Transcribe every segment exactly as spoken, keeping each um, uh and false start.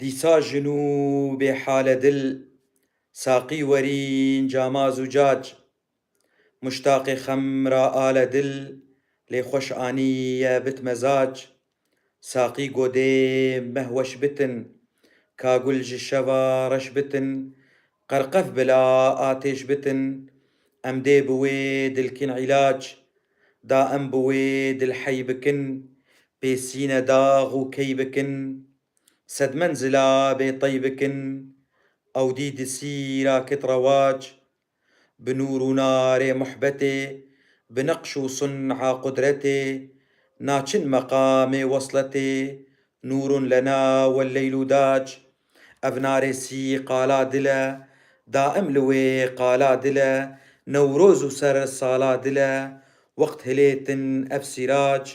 Dîsa ji nû bê hale dil, saqî werîn cama zûcac. Muştaqê xemra ale dil, lê xweş aniye bit mezac. Saqî godê meh weş bitin, ka gul ji şeva reş bitin, qerqef bila atêş bitin, em dê bi wê dilkin îlac, da em bi wê dil hey bikin, pê sîne dax û key bikin. Sed menzila bê tey bikin, ew dî di sîra kit rewac. Bi nûr û narê muhbetê, bi neqş û sun'a qudretê, naçin meqamê wesletê, nûrun lena wel leyl û dac. Ev narê sî qala dil e, daim li wê qala dil e, Newroz û ser sala dil e, wext hilêtin ev sîrac.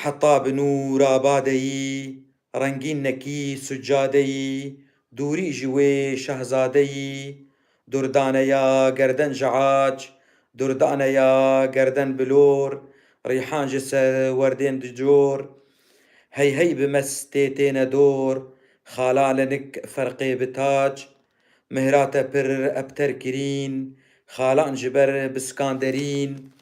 Heta bi nûra badeyî, rengîn nekî sucadeyî, dûrî ji wê şehzadeyî, durdane ya gerden ji aç, durdane ya gerden bilor, rîhan ji ser werdên dicor. Hey hey bi mestê têne dor, xala lenik ferqê bi tac. Mihra te pir ebter kirîn, xalan ji ber biskan derîn,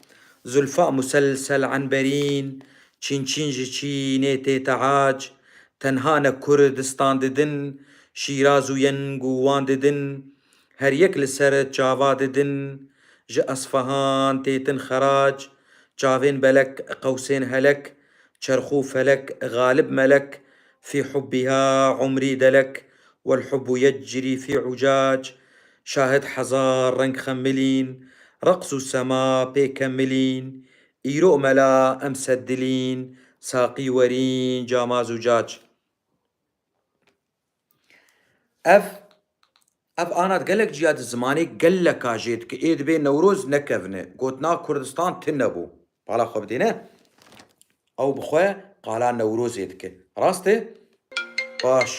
zulfa muselsel enberîn, çîn çîn ji çînê tê teac, tenha ne Kurdistan didin, Şîraz û Yeng û Wan didin, her yek li ser çava didin, ji Esfahan têtin xerac, çavên belek qewsên helek, çerx û felek, xalib melek, fî hubbiha umrî delek, wel hubbu yecrî fî ucac, şahid hezar reng xemilîn, reqs û sema pê kemilîn, îro mela em seddilîn, saqî werîn cama zûcac. Ev, ev ana gelek ciya di zimanê geleka jê dike. Ê dibê Newroz nekevne. Gotina Kurdistan tune bû. Bala xwe bidêne. Ew bi xwe qala Newrozê dike. Rast e? Baş.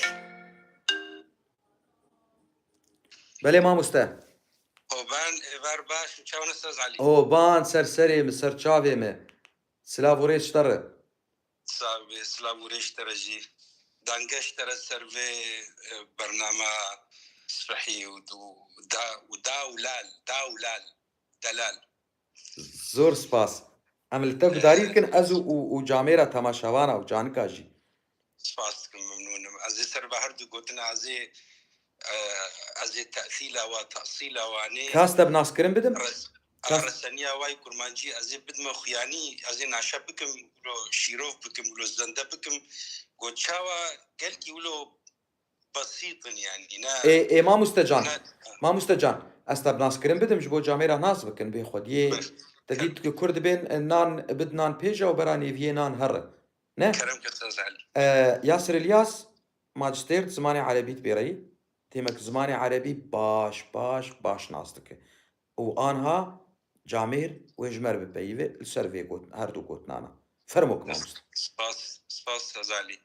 Belê mamoste. Hoban, êvar baş, çawa ne Saz Elî? Hoban ser serê min, ser çavê min. Silav û rêz ji te re. Silav, silav û rêz ji te re jî. Dange ji te re ser vê, e, bernama sihî û du-, da, û da û lal, da û lal, delal. Zor spas. Em li te gudarî dikin, ez û, û, û camêra temaşevana û canika jî. Spas dikim, memnûn im. Ez ê ser ve her du gotina, ez ê, e, ez ê tesîla we, tesîla wanê. Kas te bi naskirin bidim? Res-, Kas- reseniya we yê kurmancî ez ê bidime xuyanî, ez ê naşe bikim, wilo şîrov bikim, wilo zende bikim. Got çawa gelkî wilo besît in, yanî, ne, Ê, ê, mamoste can, ne, mamoste can, ez te bi naskirin bidim, ji bo camêra nas bikin, bê xwediyê. Bir. Te dît ku Kurd bên, e, nan bid nan pêje û bera nêviyê nan here. Ne? Kerem ke Saz Elî. E, Yasir Ilyas, majistêr di zimanê erebî dibêreyî. Têmek zimanê erebî baş, baş, baş nas dike. Û anha camêr wê ji me re bipeyive li ser vê got-, her du gotinana. Fermo ki mamoste. Spas, spas Saz Elî.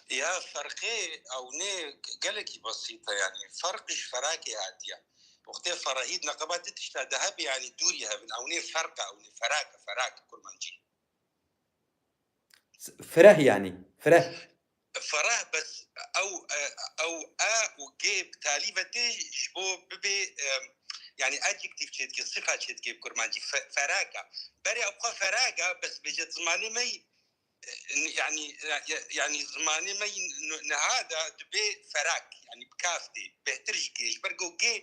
Ya ferqê ew nê gelekî besît e, yanî ferq ji ferakê hatiye. Wextê ferahî di neqeba di tişta de hebe, yanî dûrî hebin, ew nê ferq e, ew nê ferak e, ferak kurmancî. Fireh yanî, fireh. Ferah bes ew, e, ew a û g bi talî ve tê ji bo bibê, e, yanî adjektif çêdike, sifa çêdike bi kurmancî, fe-, feraka. Berê ew xwe feraka, bes bêje zimanê me yî, e, yanî, ya-, ya-, yanî zimanê me yî n-, niha de dibê ferak, yanî bi kaf tê, bêhtir ji gê, ji ber ku gê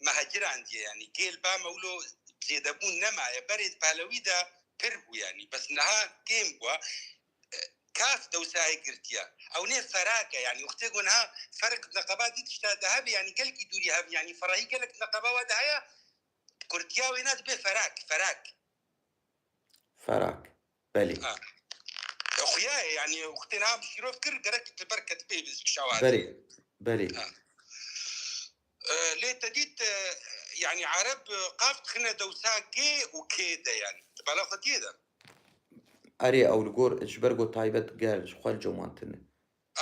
me hecirandiye, yanî gê li ba me wilo zêdebûn nemaye, berê di pahlewî de pir bû, yanî, bes niha kêm bû. Kaf dewsayê girtiye. Ew nê ferak e, yanî wextê ku niha ferq di neqeba dî tişta de hebe, yanî gelkî dûrî hebe, yanî ferahî gelek di neqeba we de heye, kurtiya wê ne dibe ferak, ferak. Ferak. Belê. Ha. Xuya ye, yanî wextê niha min şîrov kir, gerek li ber ketibê bi kişawa. Belê. Belê. Ha. E, lê te dît, e, yanî Ereb, e, qaf dixine dewsa G û K de, yanî. Di bala xwe diyê de. Erê, ew li gor, ji ber ku taybet gel, ji xwe li cem wan tune.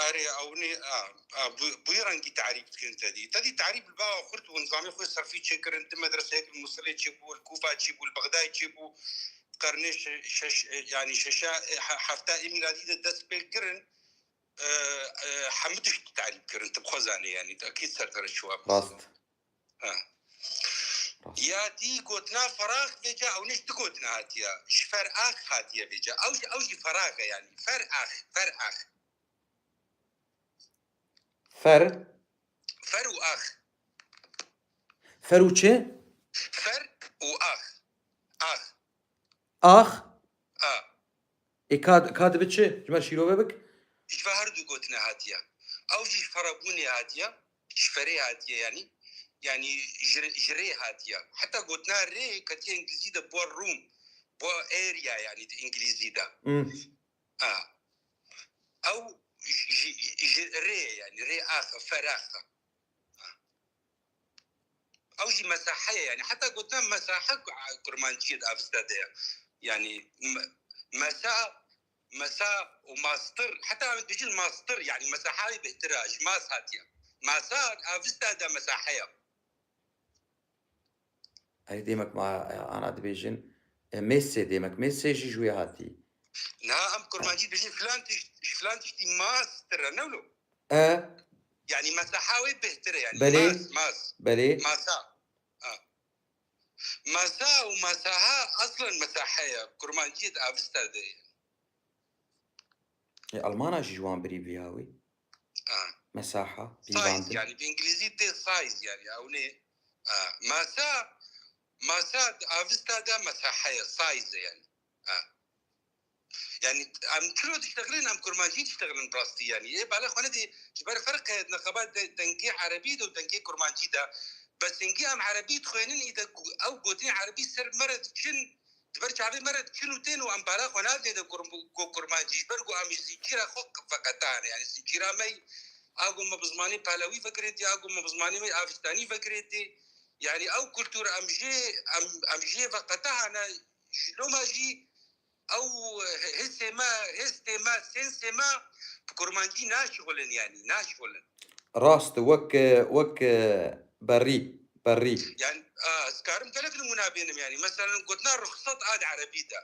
Erê, ew nê, a, a, bu, bu rengî tarîf dikin te dî. Te dî tarîf li ba xurt bû, nizamê xwe serfî çêkirin, di medreseyek li Musilê çêbû, li Kûfa çêbû, li Bexdayê çêbû, qernê şe-, şeş, e, yanî şeşa, e, he-, hefta ê mîladî de dest pê kirin. e, e, hemû tişt tarîf kirin, tu bi xwe zanî, yanî, tu ekîd ser te re çiwa. Rast. Ha. Rast. Ya dî gotina ferax vêca, ew nê ji tu gotina hatiye. Ji ferax hatiye vêca. Ew jî, ew jî ferax e, yanî. Ferax, ferax. Fer? Fer û ax. Fer û çi? Fer û ax. Ax. Ax? A. Ê ka, ka dibe çi? Ji me şîrove bik. Ji ve her du gotine hatiye. Ew jî ji ferebûnê hatiye. Ji ferê hatiye, yanî. Yanî ji, ji rê hatiye. Heta gotina rê ketiye îngilîzî de bo room, bo area, yanî di îngilîzî de. Hmm. A. Ew ji, ji, ji rê ye, yanî rê ax e, ferax e. Ew jî mesahe ye, yanî heta gotina mesahe ku-, kurmanciyê di avista de ye. Yanî me-, mesa, mesa û mastir, heta em dibêjin mastir, yanî mesaha wê bêhtir e, ji mas hatiye. Masa avista de mesahe ye. Erê, demek ma, ana dibêjin, e, mêsê, demek mêsê jî ji wê hatî. Na, em kurmancî dibêjin filan tişt, ji filan tiştî mastir e, ne wilo? E? Yanî mesaha wê bêhtir e, yanî Belê. Mas, mas. Belê. Masa. Ha. Masa û mesaha aslen mesahe ye. Kurmanciyê di avista de ye. Ê, Almana jî ji wan birî viya wî. Ha. Mesaha, size, pîvandin. Yanî bi îngilîzî tê size, yanî ew nê. Ha. Masa, masa di avista de mesahe ye, size e, yanî. Ha. Yanî em çilo diştexilin, em kurmancî diştexilin rastî, yanî. Ê bala xwe nedî, ji ber ferq heye di neqeba de-, dengê erebî de û dengê kurmancî de. Bes hingî em erebî dixwênin, î de gu-, ew gotinê erebî ser me re diçin, di ber çavê me re diçin û tên û em bala xwe nadê de kur-, go kurmancî, ji ber ku em ji zincîra xwe veqetane, yanî zincîra me, a ku me bi zimanê pahlewî vegirêtî, a ku me bi zimanê me avistanî vegirêtî, yanî ew kultur em jê, em, em jê veqetane, ji loma jî ew hêsê me, hêstê me, sênsê me bi kurmancî naşixulin, yanî naşixulin. Rast, wek, wek, berî, berî. Yanî, a, ez karim gelek nimûna bênim, yanî, meselen, gotina ruxsat a di erebî de.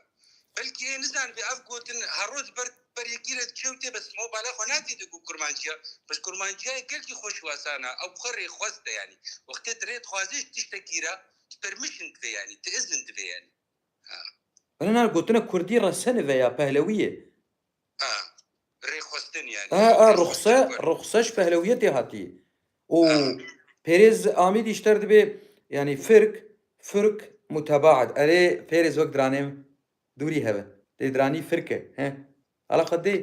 Belkî ê nizanibê ev gotin her roj ber, ber yekî re diçe û tê, bes mobala xwe nadê de ku kurmanciya, bes kurmanciya gelkî xweş wasana, ew bi xwe rêxwest e, yanî. Wextê tu rê dixwazê ji tiştekî re, tu permission divê, yanî, tu izin divê, yanî. Ha. Bene na gotine kurdî resenive ya pehlewiyê. Ha. Rêxwestin yani. Ha, ha, ruxse, ruxse ji pehlewiyetê hatî. Û Pêrêz Amîdî ji te re dibê, yani firk, firk mutebaid. Erê Pêrêz wek diranê dûrî heve. Lê diranî firk e. He. Ala xwe dê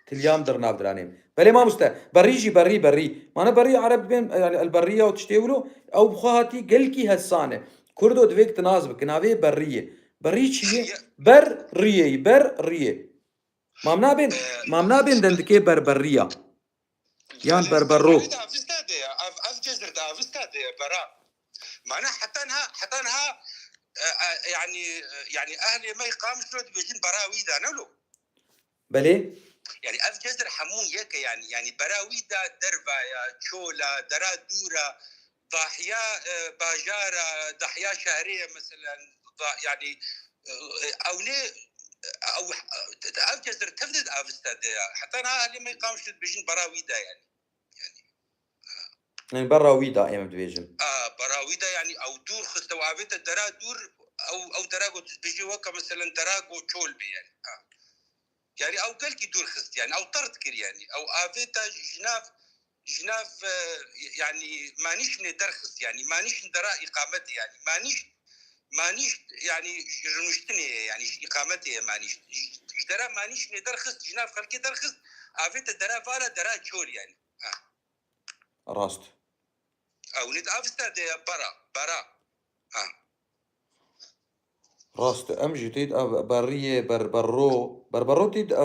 tilya min dirnav diranê. Belê mamoste, berî jî berî, berî. Mane berî ereb bên, yani el berriya û tiştê wilo, ew bi xwe hatî gelkî hesan e. Kurdo divê ki tu nas bike, navê berrî ye. Berrî çi ye? Ber riyê, ber riyê. Mam nabên, mam nabên dendikê berberriya. Yan berberro. Ev, ev cezir de avista de ye, bera. Mana heta niha, heta niha, e, e, yani, e, yani ehlê me Qamişlo dibêjin bera wî de, ne lo? Belê. Yani ev cezir hemû yek e yani. Yani bera wî de derva ya, çola, dera dûra, dahiya, e, bajara, dahiya şehrê ye mesela. Da, yani, e, ew nê, ew, ev cezir tev de avista de ya. Heta niha ehlê me Qamişlo dibêjin bera wî de yani. Yani, Yani berra wî da em dibêjin. A, berra wî da yani ew dûr xiste û avête dera dûr, ew, ew dera got dibêjê weke meselen dera go çol bê yani. A. Yani ew gelkî dûr xist yani, ew tert kir yani. Ew avête ji nav, ji nav, e, yani manîşinê derxist yani. Manîşin dera îqametê yani. Manîş, manîş yani ji rûniştinê ye yani, ji îqametê ye manîş. Ji, ji dera manîşinê derxist, ji nav xelkê derxist, avête dera vala dera çol yani. A. Rast. Ew nê di avista de ye, bera, bera. Ha. Rast, em jî tê, a, berriyê, ber-, berro, berberro tê, a,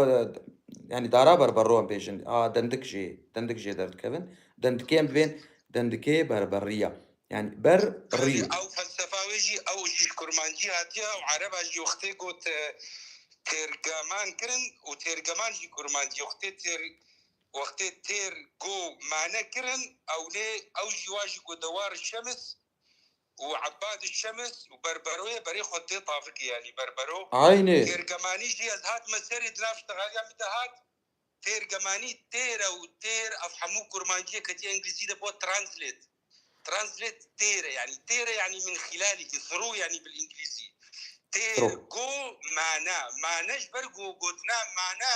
yani dara berberro em bêjin. A, dendik jê, dendik jê derdikevin. Dendikê em dibên, dendikê berberriya. Yani ber rî. Ew felsefa wê jî, ew jî ji kurmancî hatiye, ew ereba jî wextê got, e, têrgeman kirin û têrgeman jî kurmancî. Wextê têr-, wextê têr go mane kirin, ew lê, ew jî wa jî go dewar şemis û ebad şemis û berberoyê berê xwe tê tavikê, yani berbero. Aynê. Têrgemanî jî ez hatime serê di nav ştexaliya min de hat. Têr gemanî têr e û têr ev hemû kurmanciyê ketiye îngilîzî de bo translate. Translate têr e, yanî têr e, yanî min xîlalî, through, yanî bil îngilîzî. Têr, Through. Go, mane. Mane ji ber go, gotina mane,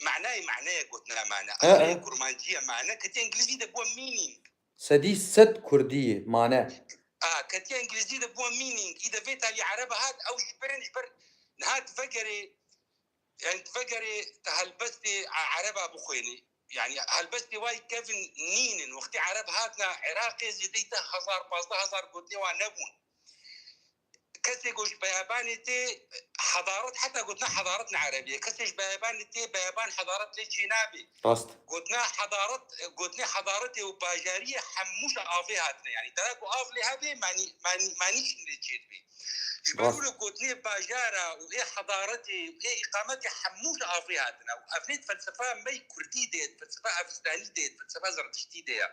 manayê, maneye gotina mane. E, Eslê e. Kurmancî ye mane, ketiye îngilîzî de bo meaning. Sedî sed kurdî mane. A, ketiye îngilîzî de bo meaning. Î de vê talî erebe hat, ew ji birin ji ber niha divegerê, yani divegerê te helbestê e-, ereba bixwênî. Yani helbestê wayî kevin nînin. Wextê ereb hatine Iraqê zêdeyî deh hezar, pazdeh hezar gotinê wan nebûn. Kesê ku ji beyabanê tê hedaret, heta gotina hedaret ne erebî ye. Kesê ji beyabanê tê, beyaban hedaret lê çênabê. Rast. Gotina hedaret, gotinê hedaretê û bajariyê hemû ji avê hatine. Yani dera ku av lê hebe, manî, manî, manî jî lê çêdibê. Ji ber Rast. wilo gotinê bajara û ê hedaretê û ê îqametê hemû ji avê hatine. Û ev nê di felsefa me yî kurdî de, di felsefa avistanî de, di felsefa zerdiştî de ye.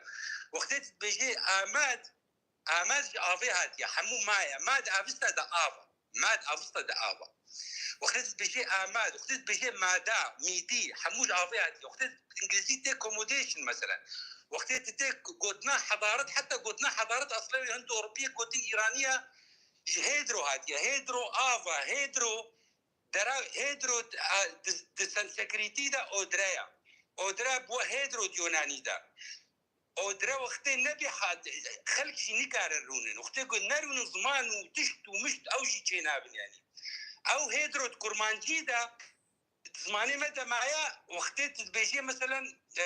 Wextê tu dibêjê Amed, Amed ji avê hatiye, hemû ma ye. Ma di avista de av e. Ma di avista de av e. Wextê tu dibêjê Amed, wextê tu dibêjê mada, mîdî, hemû ji avê hatiye. Wextê îngilîzî tê accommodation, meselen. Wextê tu tê gotina hedaret, heta gotina hedaret aslê wê hin di Ewropiyê gotin Îraniya ji hêdro hatiye. Hêdro av e, hêdro dera, hêdro, a, di, di Sanskritî de odre ye. Odre bû hêdro di Yunanî de. Odre wextê nebê ha-, xelk jî nikarin rûnin. Wextê ku nerûnin ziman û tişt û mişt ew jî çênabin yani. Ew hêdro di kurmancî de, di zimanê me de maye, wextê tu dibêjê meselen, e,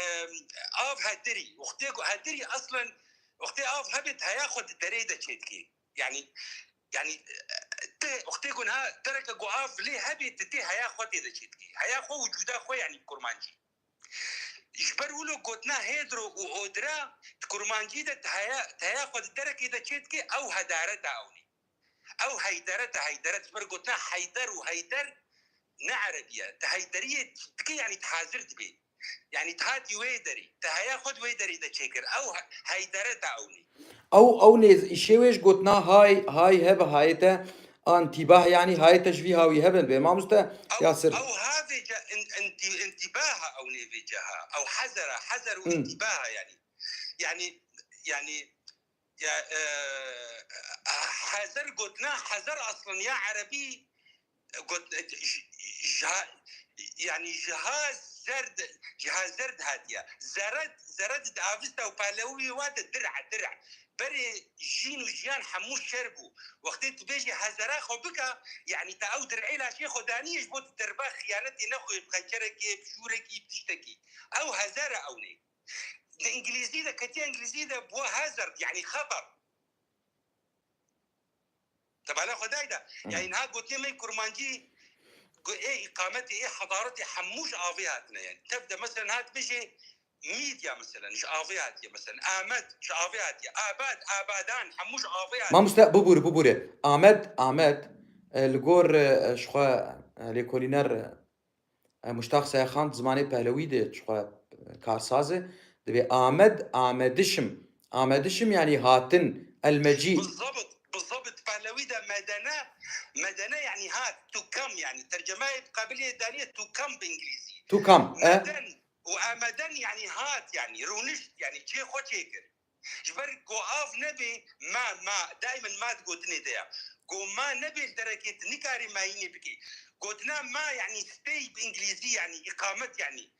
av hedirî. Wextê ku hedirî aslen, wextê av hebê tu heya xwe di derê de çêdikê. Yani, yani, e, tu wextê ku niha dereke ku av lê hebê tu tê heya xwe tê de çêdikê. Heya xwe wicûda xwe yani bi kurmancî. Ji ber wilo gotina hêdro û odra di kurmancî de teya, teya xwe di derekê de çêdike, ew hedareta ewnê. Ew heydereta, heydereta, ji ber gotina heyder û heyder ne erebî ye. Te heyderiyê dike, yanî te hazir dibê. Yanî te hatî wê derê. Te heya xwe di wê derê de çêkir. Ew he-, heydereta ewnê. Ew, ew nêz îşê wê ji gotina hay, hay hebe hayê te, antîbah, yanî hayê te ji vî hawî hebe be, mamoste Ew, Yasir. Ew havêca in-, intî-, intîbaha ew nêvêca ha. Ew hezera, hezer û Hmm. intîbaha yani. Yani, yani, ya, e, hezer gotina, hezer aslın ya erebî, got-, ji-, ji-, yani ji ha zerd, ji ha zerd hatiye. Zeret, zeret di avista û palewiyê wa de dir'e, dir'e. Berê jîn û jiyan hemû şer bû. Wextê tu bêjî hezera xwe bike, yani te ew dir'ê laşê xwe daniyê ji bo tu derba xiyanetê nexwe, bi xençerekê, bi şûrekî, bi tiştekî. Ew hezera ewnê. Di îngilîzî de, ketiye îngilîzî de bû hazard, yani xeter. Te bala xwe dayî de. Hı. Yani niha gotiye me kurmancî, go-, ê îqametê, ê hedaretê hemû ji avê hatine yani. Tev de mesela niha dibêjê Mîdya mesela, ji avê hatiye mesela. Amed, ji avê hatiye. Abad, Abadan, hemû ji avê hatiye. Mamoste, bibûre, bibûre. Amed, Amed, e, li gor, e, ji xwe, e, lêkolîner, e, Muştaq Seyaxan di zimanê pehlewî de çixwe karsaz e, dibê Amed, amedişim. Amedişim yani hatin, el-mecî. Bizabit, bizabit. Pehlewî de medene, medene yani hat, to come yani. Tercemeyê qabilê daniye to come bi îngilîzî. To come, e? Meden û ameden yani hat yani, rûnişt yani, cihê xwe çêkir. Ji ber ku av nebê, ma, ma, daimen ma di gotinê de ye. Ku ma nebê li derekê tu nikarî mayînê bikî. Gotina ma, yanî stay bi îngilîzî, yanî îqamet, yanî.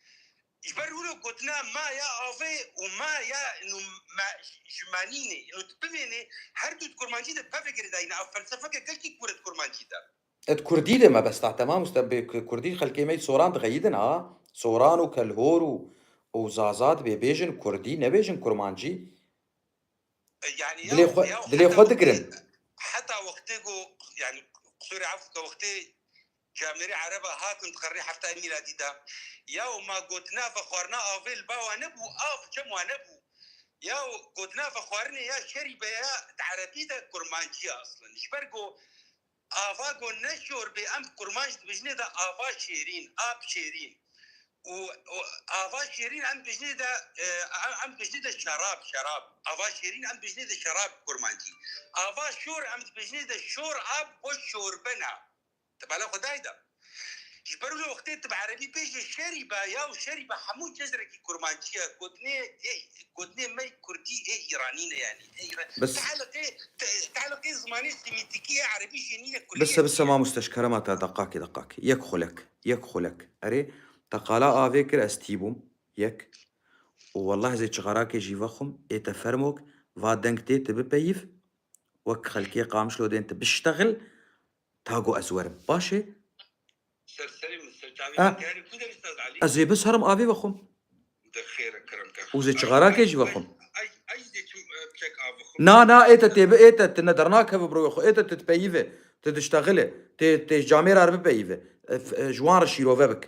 Ji ber wilo gotina ma ya avê û ma ya, ino, ma, ji manînê, ino tu bimênê, her du di kurmancî de pevê girêdayî ne. Ev felsefeke gelkî kûr e di kurmancî de. Di kurdî de mebesta te, mamoste, bi ku-, kurdî xelkê me yî soran dixeyidin, ha? Soran û kelhor û, û zaza dibê bêjin kurdî, nebêjin kurmancî. Yani Dilê ya, xwe, ya dilê heta xwe wextê, digirin. Heta wextê ku, yani, qusûrê efw ke wextê camêrê ereba hatin di qernê hefta mîladî de, ya ma gotina vexwarina avê li ba wan nebû, av cem wan nebû. Ya gotina vexwarinê ya şerîbe ya di erebî de kurmancî ye aslen. Ji ber ku ava ku ne şorbê, em kurmanc dibêjinê de ava şêrîn, ab şêrîn. Û, û ava şêrîn em dibêjinê de, e, em, em dibêjinê de şerab, şerab. Ava şêrîn em dibêjinê de şerab kurmancî. Ava şor em dibêjinê de şor ab, bo şorbe ne. Te bala xwe dayî de. Ji ber wê wextê tu bi erebî bêjê şerî be ya û şerî be hemû cezrekî kurmancî ye. Gotinê ê, gotinê me kurdî ê îranî ne yanî. Ê îra-, Bes- Teeleqê, te-, teeleqê zimanê semîtîkî ê erebî jê nîne kulî Bise, bise mamoste, ji kerema te, deqakê, deqakê. Yek xulek, yek xulek. Erê, te qala avê kir, ez tî bûm. Yek. Û wellah ez ê çixarakê jî vexwim, ê te fermok, va deng tê, tu bipeyîv. Wek xelkê Qamişlo dên tu biştexil, ta go ez werim. Baş e? Serserê min, ser çavê Ha. min, te herî ku der Ustaz Ali? Ez ê bis herim avê vexwim. De xêr e, kerem ke. Û zê çixarakê jî vexwim. Ay, ay, zê çim, e, çek av vexwim. Na, na, ê te tê bi, ê te, tu ne dernakeve bro xwe, ê te tu dipeyîve, tu diştexile, tê, tê ji camêra re bipeyîve. E, f-, e, ji wan re şîrove bik.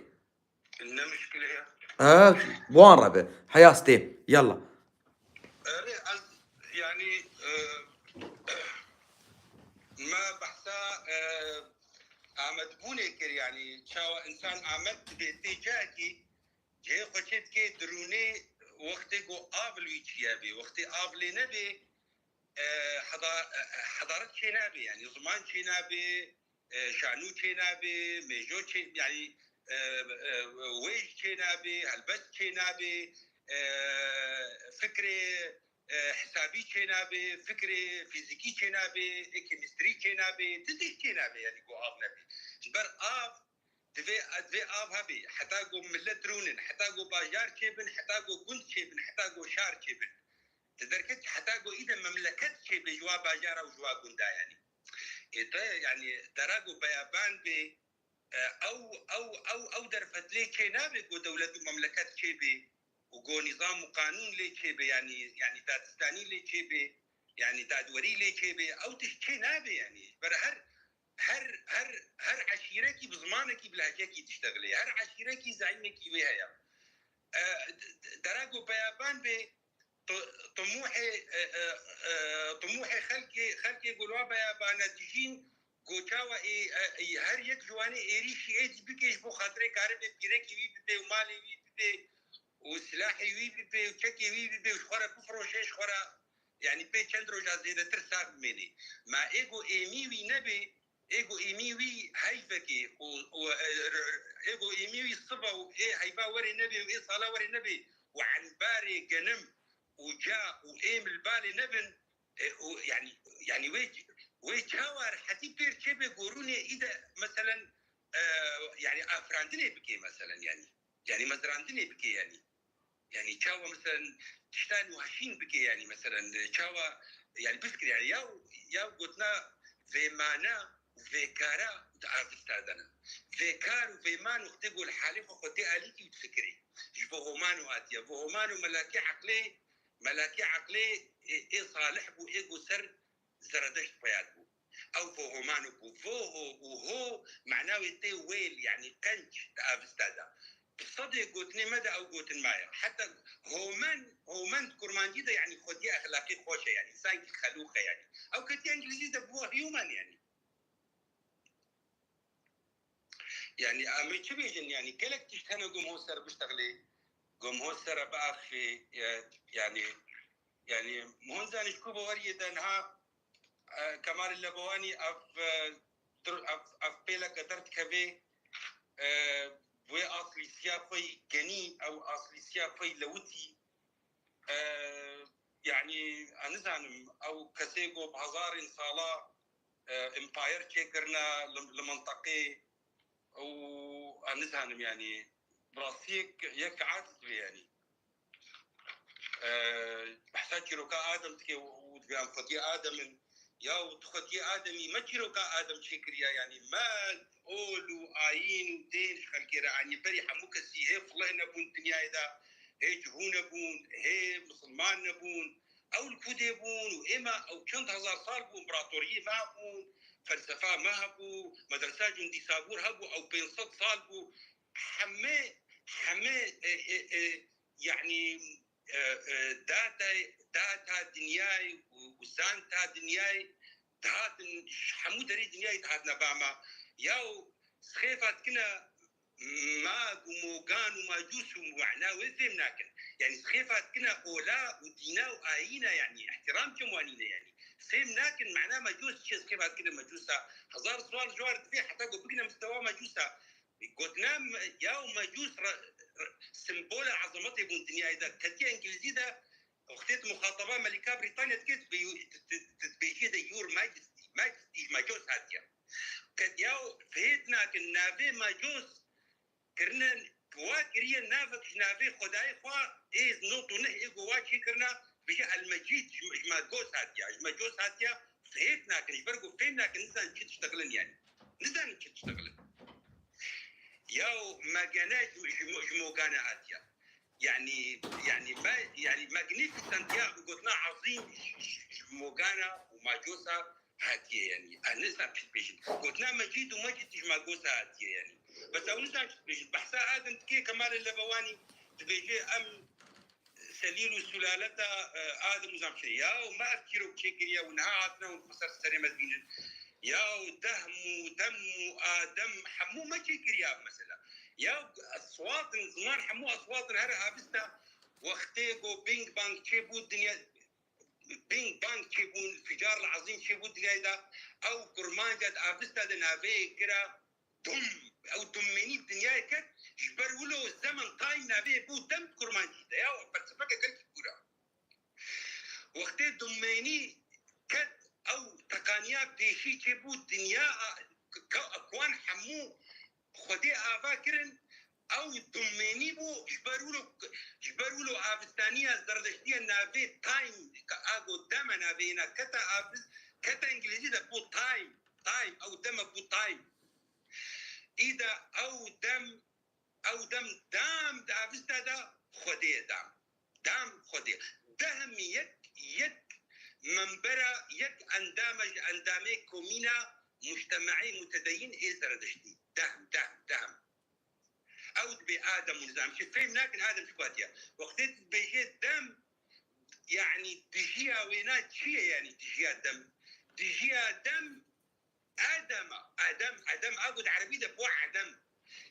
Ne muşkile ya. Ha, bi wan re be. Heyas tê. Yalla. Erê, ez, yanî, e, me behsa, e, amadbûnê kir, yanî çawa însan amad dibe tê cihekî, cihê xwe çê dike dirûnê, wextê ku av li wî çiye bê, wextê av lê nebê, e, heda-, e, hedaret çê nabê, yanî ziman çê nabê, e, şanû çê nabê, mêjo çê, yanî, e, e, wêj çê nabê, helbest çê nabê, e, fikrê, e, hesabî çê nabê, fikrê fîzîkî çê nabê, ê kêmîstrî çê nabê, ti tişt çê nabê, yanî ku av nebê. Ji ber av divê, divê av hebê. Heta ku millet rûnin, heta ku bajar çêbin, heta ku gund çêbin, heta ku şar çêbin. Di derket heta ku îde memleket çêbê ji wa bajara û ji wa gunda, yanî. Ê te, yanî, dera ku beyaban bê, e, ew, ew, ew, ew derfet lê çê nabê ku dewlet û memleket çêbê û ku nîzam û qanûn lê çêbê, yanî, yanî dadistanî lê çêbê, yanî dadwerî lê çêbê, ew tişt çê nabê, yanî. Ji ber her, her, her, her eşîrekî bi zimanekî, bi lehcekî diştexilê. Her eşîrekî zeîmekî wê heye. E, d-, d-, dera ku beyaban bê, t-, timûhê, e, e, e, timûhê xelkê, xelkê ku li wa beyabane dijîn, ku çawa ê, e, ê, her yek ji wanê êrîşî êdî bike ji bo xatirê karibe pîrekê wî bibe û malê wî bibe û silahê wî bibe û çekê wî bibe û ji xwe re bifiroşe, ji xwe re, yanî pê çend roja zêdetir sax bimêne. Ma ê ku êmî wî nebê, ê ku êmî wî heyvekê û, û, e, r-, ê ku êmî wî siba û ê heyva werê nebê û ê sala werê nebê û enbarê genim û ca û êm li balê nebin, e, û, yanî, yanî wê, wê çawa rehetî pêr çêbe gorûnê îde, meselen, e, yanî afirandinê bike, meselen, yanî, yanî mezirandinê bike, yanî. Yanî çawa, meselen, tişta nû hişîn bike, yanî, meselen, çawa, yanî, bifikire, yanî, ya, ya gotina vêmana û vêkara di avista de ne. Vêkar û vêman wextê ku li halê xwe xwe tê alîkî û difikirî. Ji bo Homano hatiye. Bo Homano melakê eqlê, melakê eqlê ê, ê salih bû, ê ku ser Zeredeşt peyad bû. Ew Vohoman bû. Voho û ho mana wê tê wêl, yanî qenc di avista de. Bi sedê gotinê me de ew gotin maye. Heta Homen, Homen di kurmancî de, yanî xwediyê exlaqî xweş e, yanî sankî xelûq e, yanî. Ew ketiye îngilîzî de bû human, yanî. Yanî, em ê çi bêjin? Yanî, gelek tişt hene ku ho ser biştexilê, ku ho ser re biaxifê, e, yanî, yanî, hûn zanî ji ku baweriyê de niha, e, Kemalê Lebewanî ev, e, dir-, ev, ev pêleke derdikevê, e, wê aslîsiya xwe yî genî, ew aslîsiya xwe yî lewitî, e, yanî, ez nizanim, ew kesê ku bi hezarên sala, e, empire çêkirine li, li minteqê û ez nizanim, yanî, bi rastî yek, yek aciz be, yanî. E, behsa çîroka Adem dike û, û dibê em xwediyê Adem in. Ya û tu xwediyê Ademî, me çîroka Adem çêkiriye, yanî me ol û ayîn û dên ji xelkê re aniye. Berî hemû kesî hê filih nebûn dinyayê de, hê cihû nebûn, hê misilman nebûn. Ew li ku dê bûn û ême ew çend hezar sal bû, împaratoriyê me hebûn, felsefa me hebû, medresa Cundî Sabûr hebû, ew pênc sed sal bû. Heme, heme, e, e, e, yanî, e, e, data, data dinyayê û, û zanta dinyayê dihatin, ji hemû derê dinyayê dihatine ba me. Ya û sixêfa dikine, Mag û Mogan û Macûs û mana wê fêm nakin. Yanî sixêfa dikine ola û dîna û ayîna, yanî îhtîram çi wanîne, yanî fêm nakin mana Macûs çi ye, sixêfa dikine Macûsa. Hezar sual ji war dibê heta ku bigine mistewa Macûsa. Gotina me-, ya û mecûs re-, re-, sembola ezametê bûn dinyayê de. Ketiye Îngilîzî de, wextê tu muxataba Melîka Brîtanya dike, tu bê-, tu, tu, tu dibêjî de Your Majesty, Majesty ji mecûs hatiye. Ketiya û fêt nakin navê mecûs kirine, wa kiriye navek ji navê Xwedayê xwe, ê nod û neh ê ku wa çê kirine, dibêje El Mecîd ji, ji mecûs hatiye, ji mecûs hatiye, fêt nakin, ji ber ku fêm nakin, nizanin çi diştexilin yani. Nizanin çi diştexilin. Ya û megene ji, ji, ji mogane hatiye. Yani, yani, me, yani magnificent ya gotina azîm ji, ji, ji mogana û macosa hatiye yani. Ez nizanim çi dibêjin. Gotina mecîd û mecîd ji macosa hatiye yani. Bes ew nizanin çi dibêjin. Behsa Adem dike Kemalê Lebewanî dibêje em Selîl û sulaleta, e, Adem û zamçe. Ya û me ev çîrok çêkiriye û niha hatine hûn xwe ser serê me dibînin. Ya û dehm û dem û adem hemû me çêkiriye ev mesela. Ya û eswatin, ziman hemû eswatin here avista wextê ku Bing Bang çêbû dinya, Bing Bang çêbûn, Ficar Azîm çêbû dinyayê de, ew kurmanca di avista de navê kira Dum, ew dummenî dinyayê ket, ji ber wilo zemen time navê bû dem kurmancî de ya, felsefeke gelkî kûr e. Wextê dummenî ket, ew teqaniya pêşî çêbû dinya, a, ka-, kwan hemû Xwedê ava kirin, ew dummenî bû, ji ber wilo, ji ber wilo avistaniya zerdeştiya navê time, ka ago deme navê yena keta avist, keta Îngilîzî de bû time, time, ew deme bû time. Îda ew dem, ew dem dam di avista de Xwedê ye dam. Dam Xwedê. Dehm yek, yek membera, yek endama ji endamê komîna mujtemeî mutedeyîn ê Zerediştî. Dehm, dehm, dehm. Ew dibê Adem û nizam çi fêm nakin Adem ji ku hatiye. Wextê tu dibêjê dem, yani dijiya wêna çi ye yani dijiya dem? Dijiya dem Edem, edem, edem, a got erebî de bo edem.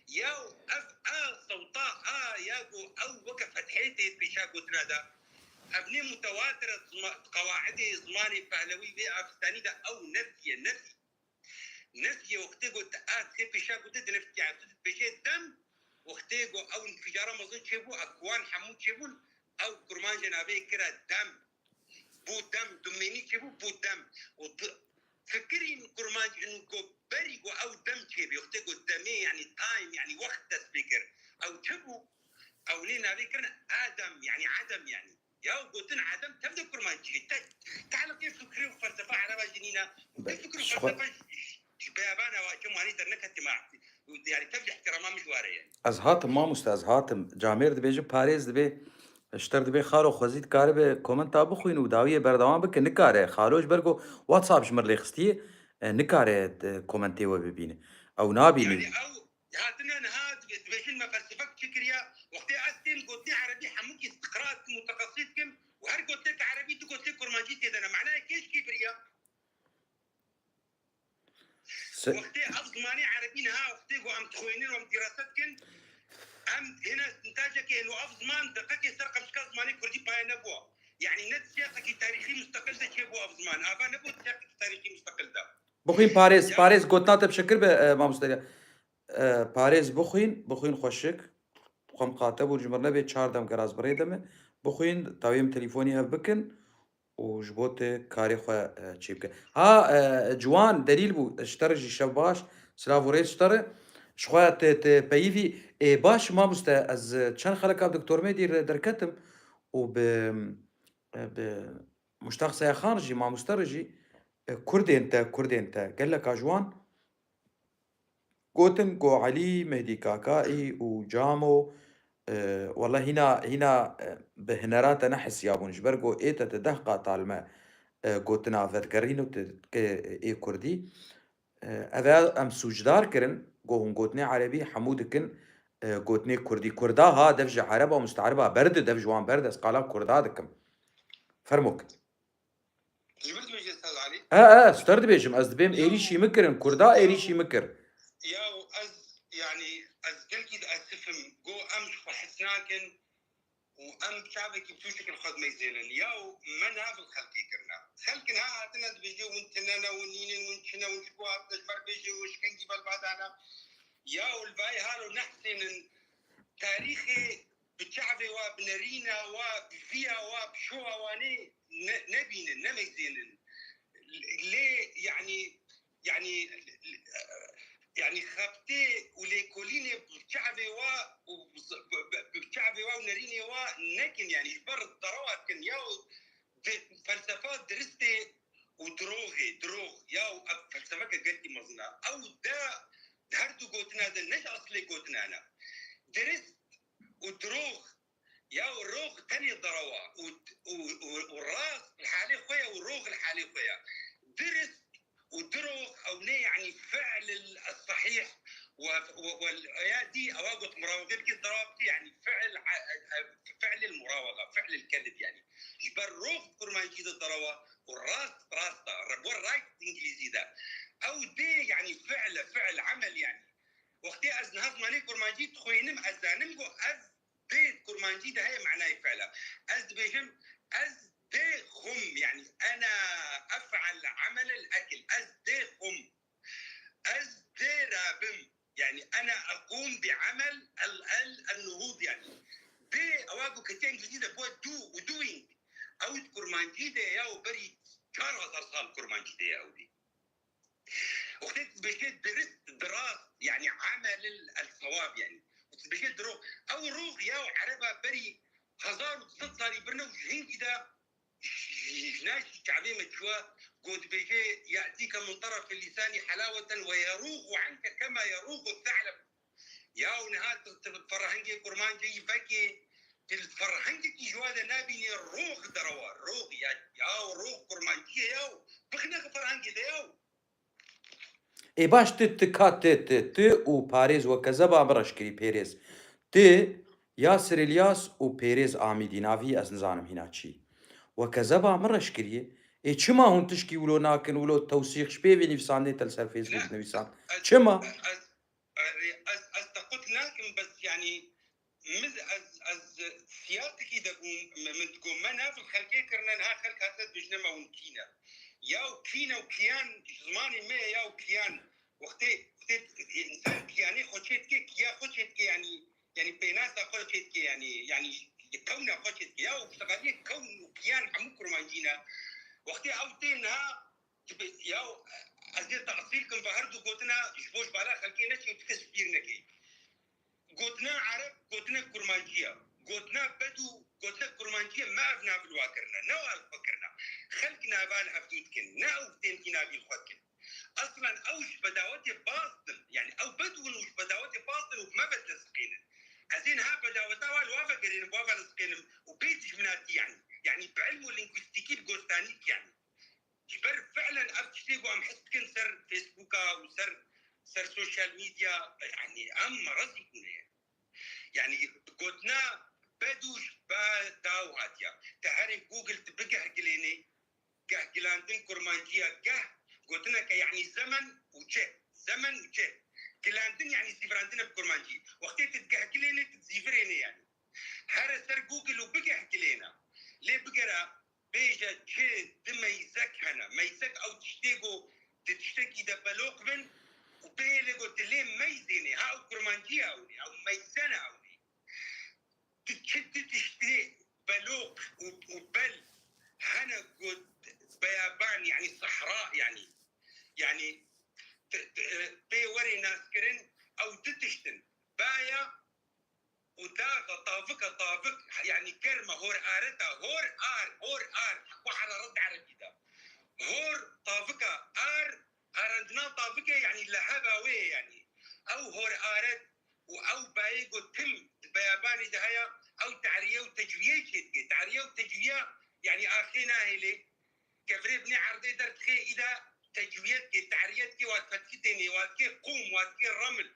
Ya ev a sewta a ya go ew weke fethê tê pêşa gotina de. Ev nê mutewatir e zima-, qewaidê zimanê pehlewî vê avistanî de ew nefî ye, nefî. Nefî ye wextê got a tê pêşa gotin di nefî ye. Tu dibêjê dem, wextê go ew înfîcara mezin çêbû, ev kuwan hemû çêbûn, ew kurmanca navê kira dem. Bû dem, dumênî çêbû, bû dem. Û di-, fikirîn kurmanc in ku berî ku ew dem çêbî, wextê ku demê, yani time, yani wext dest pê kir. Ew çi bû? Ew nê navê kirin Adem, yani Adem yani. Ya gotin Adem tev de kurmancî. Te, te eleqê fikirê û felsefa ereba jî nîne. Û te fikir û felsefa ji, ji beyabana wa çi manî derneketî ma. Û yani tev ji ihtirama min ji ware ye. Ez hatim mamoste, ez hatim. Camêr dibêje parêz dibê. Ji te re dibê xalo xwezî dikaribe komenta bixwîn û dawiyê berdewam bike, nikare. Xalo ji ber ku WhatsApp ji min lê xistiye, e, nikare, e, komentê we bibîne. Ew nabîne. Yani ew hatine niha dibe-, dibêjin me felsefek çi kiriya? Wextê ez tên gotinê erebî hemûkî istiqra dikim, muteqesî dikim û her gotineke erebî du gotinê kurmancî tê de ne. Manaya kê ji kê biriya? Se- Wextê ev zimanê erebî niha wextê ku em dixwînin û em dîrase dikin, em hêne stintajekê hêno ev ziman deqekê ser qemişka zimanê kurdî paye nebûwa. Yani ne di siyaqekî tarîxî musteqil de çêbû ev ziman. Ava nebû di siyaqekî tarîxî musteqil de. Bixwîn parêz, Ya- parêz gotina te bi şekir be, e, mamoste. E, parêz bixwîn, bixwîn xweşik. Xwe miqate bû, ji mir nebê çar dem geraz birê de me. Bixwîn, tawiyê min telîfonî hev bikin. û ji bo te karê xwe, e, çê bike. Ha, e, ciwan delîl bû, ji te re jî şev baş, silav û rêz ji te re. Ji xwe te, te peyivî, ê, baş mamoste, ez, e, çend xeleka bi Doktor Medî re derketim û bi, e, bi Muştax Seyexan jî, mamoste re jî, e, kurdên te, kurdên te, geleka ji wan, Gotin ku Elî Mehdî Kakaî û Camo, e, wele hîna, hîna, e, bi hinera te nehisiyabûn, ji ber ku ê te tu deh qat li me, e, gotina vedigerîn û tu, e, ê kurdî. E, ev em sûcdar kirin ku hûn gotinê erebî hemû dikin, e, gotinê kurdî. Kurda ha dev ji ereba mustariba berde, dev ji wan berde, ez qala kurda dikim. Fermo kin. Ji min dibêje Saz Alî? E, e, ji te re dibêjim, ez dibêm êrîşî min kirin, kurda êrîşî min kir. Ya ez, yani, ez gelkî diesifim, go em ji xwe hez nakin û em çavekî biçûçik li xwe dimeyzênin. Ya me nav li xelkê kirine. Xelk niha hatine dibêje, hûn tune ne, hûn nînin, hûn çi ne, hûn ji bo hatine ji me re bêje, hûn ji kengî belbadane. Ya û li vayê halo nehsênin tarîxê bi çavê wa, bi nerîna wa, bi viya wa, bi şowa wanê ne-, nebînin, nemeyzênin. Lê, yanî, yanî, yanî xebtê û lêkolînê bi çavê wa û bi, bi, bi çavê wa û nerînê wa nekin, yanî ji ber derewa dikin. Ya û di-, felsefa diristê û diroxê, dirox, ya û ev felsefeke gelkî mezin e. Ew de, di her du gotina de ne ji eslê gotina ne. Dirist û dirox, ya û rox tenê derewa û, û, û, û rast li halê xwe ye û rox li halê xwe ye. Dirist û dirox ew ne, yanî fi'l el sahîh we, we, we, ya dî ewa got mirawexê bike derewa bike, yanî fi'l, a, a, fi'l el murawexa, fi'l el kezib, yanî. Ji ber rox kurmancî de derewa û rast, rast e, re-, we right îngilîzî de. Ew dê, yanî fi'l e, fi'l, emel, yanî. Wextê ez niha zimanê kurmancî dixwînim, ez zanim ku ev dê kurmancî de heye manayê fi'l e. Ez dibêjim, ez dê xum, yanî ena ef'el emel el ekil. Ez dê xum. Ez dê rabim. Yanî ena eqûm bi emel el, el, el nuhûd, yanî. Dê, ewa ku ketiya îngilîzî de bû do û doing. Ew di kurmancî de ya û berî çar hezar sal kurmancî de ya ew dê. Wextê dibêje dirist, dirast, yanî emel el sewab, yanî. Dibêje dirox. Ew rox ya û ereba berî hezar û du sed salî birine û ji hingî de ji, ji nav çavê me çûye, got dibêje, "Ye'tîke min terefî lîsanî helaweten ve yerûxu anke kema yerûxu se'leb." Ya û niha tu, tu ferhengê kurmancî vekê, tu li ferhengekî ji wa de nabînî rox derewa, rox ya, ya û rox kurmancî ye ya û bixine ferhengê de ya û. Ê baş, ti, ti ka ti, ti, ti û parêz we kezeba min reş kirî, pêrêz. Ti, Yasir Îlyas û Pêrêz Amîdî, navî ez nizanim hîna çi. We kezeba min reş kiriye. Ê çima hûn tişkî wilo nakin, wilo tewsîq ji pêvê nivîsandê te li ser Facebook Ne, dinivîsan? ez, Çima? ez, ez, ez te qut nakim, bes, yanî, min, ez, ez siyaqekî de bûm, min, min digot, me nav li xelkê kirine, niha xelk hate dibêjine me hûn kî ne. Ya û kî ne û kiyan, ji zimanê me ye ya û kiyan. Wextê, wextê însan kiyanê xwe çê dike, kiya xwe çê dike, yanî, yanî pênasa xwe çê dike, yanî, yanî kewna xwe çê dike. Ya û şixaliyê kewn û kiyan hemû kurmancî ne. Wextê ew tê niha, dibe-, ya ez ê te'sîl kim ve her du gotina ji bo ji bala xelkê neçin, tu kes ji bîr nekey. Gotina ereb, gotina kurmancî ye. Gotina bedû, gotina kurmancî ye, me ev nav li wa kirine. Ne wa li xwe kirine. Xelk nava li hevdû dikin. Ne ew tên kî navî li xwe dikin. Eslen ew ji bedawetê baz din. Yanî ew bedû in û ji bedawetê baz din û me vedileziqînin. Ez ê niha bedaweta wa li wa vegerînim, wa veliziqînim û bê dijminatî, yanî. Yanî bi ilm û lîngwîstîkî, bi gostanî, yanî. Ji ber fi'len ev tiştê ku em his dikin ser Facebooka û ser, ser sosyal medya, yanî em merezî bûne ye. Yanî gotina bedû ji ba daw hatiye. Te herê Google tu bigeh gilênê, geh gilandin kurmanciya, geh gotineke, yanî zemen û cih, zemen û cih. Gilandin yanî zîvirandin e bi kurmancî. Wextê tu digeh gilênê, tu dizîvirênê yanî. Here ser Google û bigeh gilêne. Lê bigere, bêje çi di meyzek hene. Meyzek ew tiştê ku di tiştekî de beloq bin û bihêle ku tu lê meyzênê. Ha ew kurmancî ye ew nê, ew meyze ne ew nê. Di çi di tiştê beloq û, û bel hene ku beyaban, yanî sehra, yanî, yanî t-, t-, pê werê naskirin, ew du tişt in. Baya û daxa, tavika, tavik, yanî germ e, hor areta, hor ar, hor ar, we heraret erebî de. Hor tavika, ar, arendina tavike, yanî leheba wê ye, yanî. Ew hor aret û ew bayê ku tim di beyabanê de heye, ew te'riye û tecwiye çê dike. Te'riye û tecwiye, yanî axê nahêlê, kevirê binê erdê derdixe, îda tecwiyet ke, te'riyet ke, wa fetkî tênê, wa dike qûm, wa dike reml.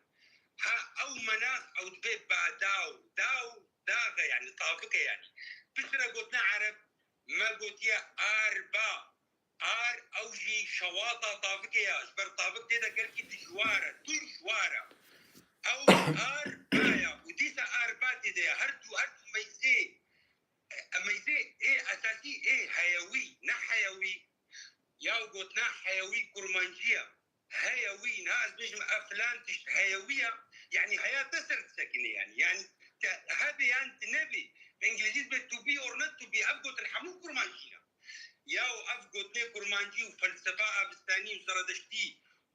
Ha ew menax, ew dibe ba daw, daw, daxe, yanî tavike yanî. Piştre gotina ereb, me gotiye arba. Ar, ew jî şewata tavike ya, ji ber tavik tê de gelkî dijwar e, tûr ji war e. Ew arba ya, û dîsa arba tê de ya, her du, her du meyzê, e, meyzê ê esasî ê heyewî, ne heyewî. Ya gotina heyewî kurmancî ye. Heye wî, niha ez bêjim ev filan tişt heye wî ya, yanî heya te ser disekine yanî. Yanî te hebe yan tu nebî, bi îngilîzî dibe to be or not to be, ev gotin hemû kurmancî ne. Yaw ev gotinê kurmancî û felsefa avistanî û zeredeştî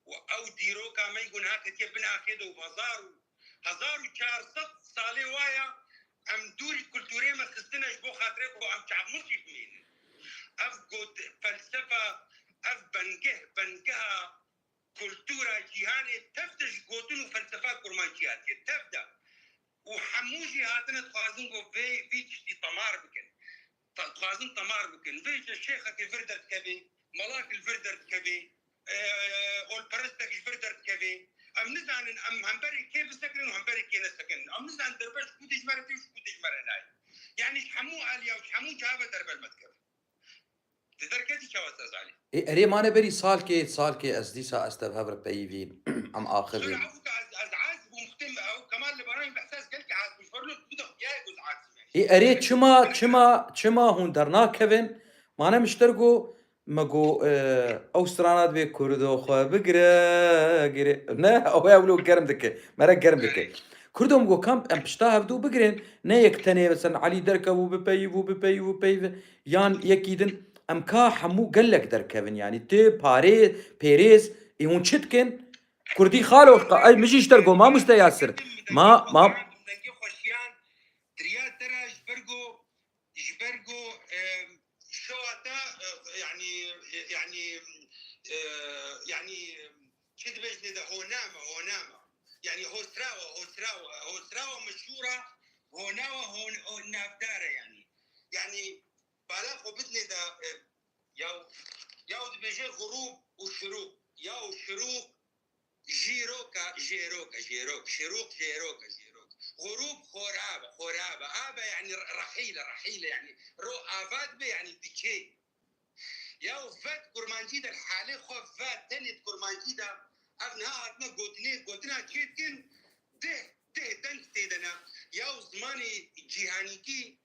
û ew dîroka me ku niha ketiye bin axê de û hezar û, hezar û çar sed salê waya em dûrî kulturê me xistine ji bo xatirê ku em çavmûsî bimînin. Ev got felsefa, ev bengeh, bengeha kultura cîhanê tev de ji gotin û felsefa kurmancî hatiye, tev de. Û hemû jî hatine dixwazin ku vê, vî tiştî temar bikin. Ta-, dixwazin temar bikin. Vê ji şêxekê vir derdikeve, malak li vir derdikeve, e, olperestek ji vir derdikeve. Em nizanin em hemberê kê bisekinin û hemberê kê nesekinin. Em nizanin derbe ji ku dijmere tê û ji ku dijmere nayê. Yanî ji hemû aliya û ji hemû ciha ve derbe li me dikeve. Di derketî çawa te zanî? Ê, erê mane berî salkê, salkê ez dîsa ez tev hev re peyivîn. Em axivîn. Sor ew ez, ez az bûm, xtim ew Kemal li Baranî behsa ez gelkî az bûm. Ji ber wilo tu de xiyayê ku ez az me. Ê, erê çima, çima, çima hûn dernakevin? Mane mişter got, me got, e, ew strana dibê Kurdo xwe bigire, gire. Ne, ew ê wilo germ dike. Mere germ dike. Kurdo, min got, kam em pişta hevdû bigirin, ne yek tenê, mesela Elî derkevû bipeyivû, bipeyivû, peyive, yan yekî din, em ka hemû gelek derkevin, yanî tu, parê, pêrêz, ê hûn çi dikin? Kurdî xalo, qa-, ay, min jî ji te re got, mamoste Yasir. Ma, ma- Dengê xweşiyan, diriya te re ji ber ku, ji ber ku, e, şewa te, e, yanî, yanî, e, yanî, çi dibêjinê de honama, honama. Yanî hosrawa, hosrawa, hosrawa meşhûr e, honawa hon-, hon-, navdar e yanî. Yanî bala xwe bidinê de, e, yaw, yaw dibêje xurûb û şirûb. Yaw şirûb, jîroka, jêroka, jêrok, şirûq, jêroka, jêrok. Xurûb xorab e, xorab e. Ab e yanî rehîl e, rehîl e yanî. Ro ava dibe yanî diçe. Ya ve di kurmancî de li halê xwe ve tenê di kurmancî de ev niha hatine gotinê, gotina çê dikin, deh, deh deng tê de ne. Ya zimanê cîhanîkî,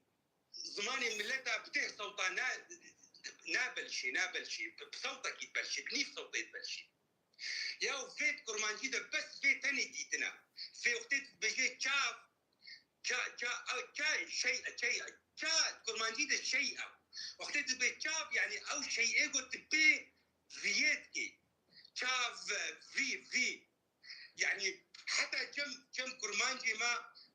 zimanê mileta bi deh sewta na, nabelşê, nabelşê, bi, bi sewtekî dibelşê, bi nîv sewtê dibelşê. Ya vê di kurmancî de bes vê tenê dîtine. Vê wextê tu dibêjê çav, ça, ça, ew, ça, şey, şey, ça, kurmancî de şey ew. Wextê tu dibê çav, yanî ew şeyê ku tu pê viyê dikî. Çav, vî, vî. Yanî heta çem, çem kurmancê me,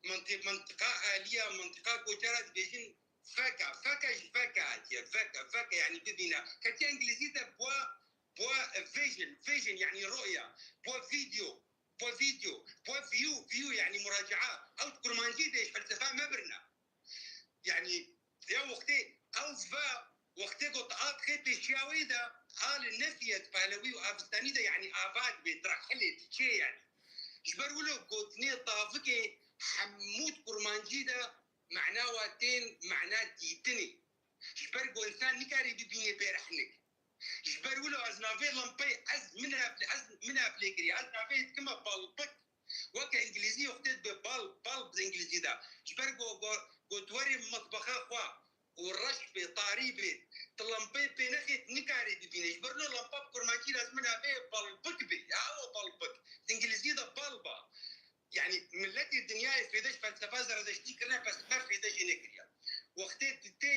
menti-, mentiqa aliya, mentiqa koçera dibêjin feka, feka ji feka hatiye, feka, feka, yanî bibîne. Ketiye îngilîzî de bua, bua vision, vision, yanî roya, bua video. Bo vîdeo, bo view, view yanî muracaa. Ew di kurmancî de ji felsefa me birine. Yanî ya wextê ew ve wextê got a dixê pêşiya wê de, a li nefiye di pehlewî û avistanî de yanî ava dibe, direhilê diçê yanî. Ji ber wilo gotinê tavikê hemû di kurmancî de mena wa tên mena dîtinê. Ji ber ku însan nikarî bibînê bêrehnik. Ji ber wilo ez navê lempeyê, ez min ev, ez min ev lê kiriye. Ez navê dikime balbik. Weke îngilîzî wextê dibe bal, bal bi îngilîzî de. Ji ber ku, ku, ku tu werê mitbexa xwe û reş bê, tarî bê, tu lempeyê pê nexê, tu nikarî bibînê. Ji ber wilo lempa bi kurmancî de ez min navê balbik bê. Ya ew balbik. Di îngilîzî de balba. Yanî miletê dinyayê fêde ji felsefa zeredeştî kirine, bes me fêde jê nekiriye. Wextê tu tê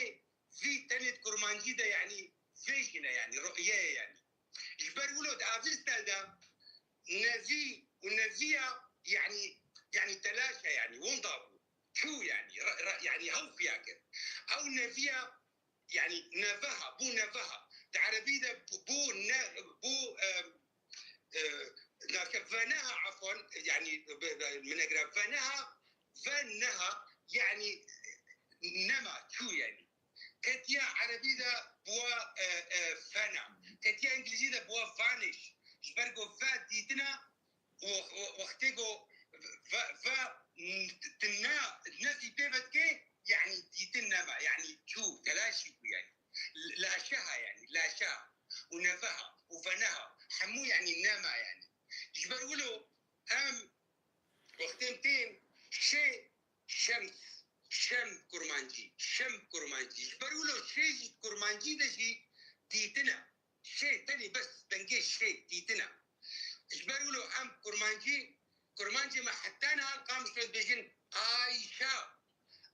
vî tenê di kurmancî de, yanî vê jî ne, yanî roye ye, yanî. Ji ber wilo di Avîstel de nevî û neviya, yanî, yanî telaş e, yanî winda bû. Çû, yanî, ra-, ra-, yanî hew xuya kir. Ew neviya Yanî neveha, bû neveha. Di erebî de bû, bû ne, bû, e, e, nake veneha, efwan, yanî be-, be-, min negire veneha, veneha, yanî nema, çû yanî. Ketiya erebî de bûa, e, e, fena. Ketiya îngilîzî de bûa vanish. Ji ber ku ve dîtina û, û wextê ku ve, ve, n-, tu ne, nefî pê vedikê, yanî dîtin nema, yanî çû, telaşî bû, yanî. L-, laşeha, yanî, laşeha. Û neveha, û veneha. Hemû, yanî, nema, yanî. Ji ber wilo em wextê em tên şê, şems, şem kurmancî, şem kurmancî. Ji ber wilo şê jî kurmancî de jî dîtin e. Şê, tenê bes dengê şê dîtin e. Ji ber wilo em kurmancî, kurmancê me heta niha Qamişlo dibêjin Ayşe.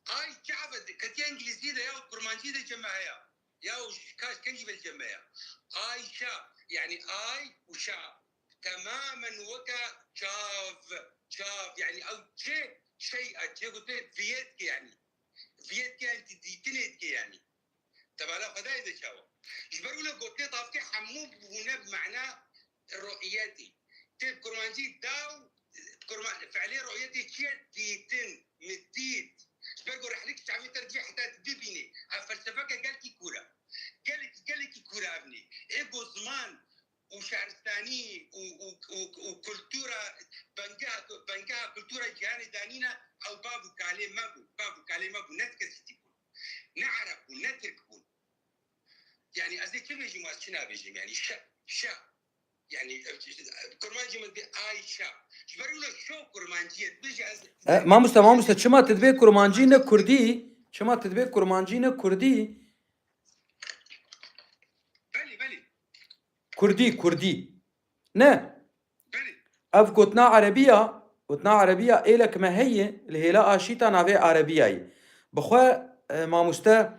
Ay çava ketiya îngilîzî de ya kurmancî de ceme heye. Ya û ji kaş kengî vel ceme ya. Ayşe, yani ay û şa. Temamen weke çav, çav, yani ew çi şey e, çi gote viyetke yani. Viyetke yani dîtinê dike yani. Te bala Xwedayê de çawa? Ji ber wilo gotinê tavkê hemû bûne bi mana ru'yetî. Tê bi kurmancî daw, bi kurma-, fi'lê ru'yetê çi ye? Dîtin, min dît. Ji ber ku rehlik çavê te dibê heta tu bibînî. Ev felsefeke gelkî kûr e. Gelekî, gelekî kûr e evnî. Ê ku ziman û şaristanî û, û, û, û kultura, bengeha, bengeha kultura cîhanê danîne, ew bav û kalê me bû. Bav û kalê me bû, ne ti kesî dî bûn. Ne Ereb bûn, ne Tirk bûn. Yani ez ê çi bêjim, ez çi nabêjim yani. Şe, şe. Yani, e, kurmancî min dibê Ayşe. Ji ber wilo şo kurmancî ye, dibêje ez E, mamoste, mamoste, çima tu dibê kurmancî ne kurdî? Çima tu dibê kurmancî ne kurdî? Belê, belê. Kurdî, kurdî. Ne. Belê. Ev gotina erebî ya, gotina erebî ya êlek me heye, li hêla aşîta navê erebî ya yî. Bi xwe, e, mamoste,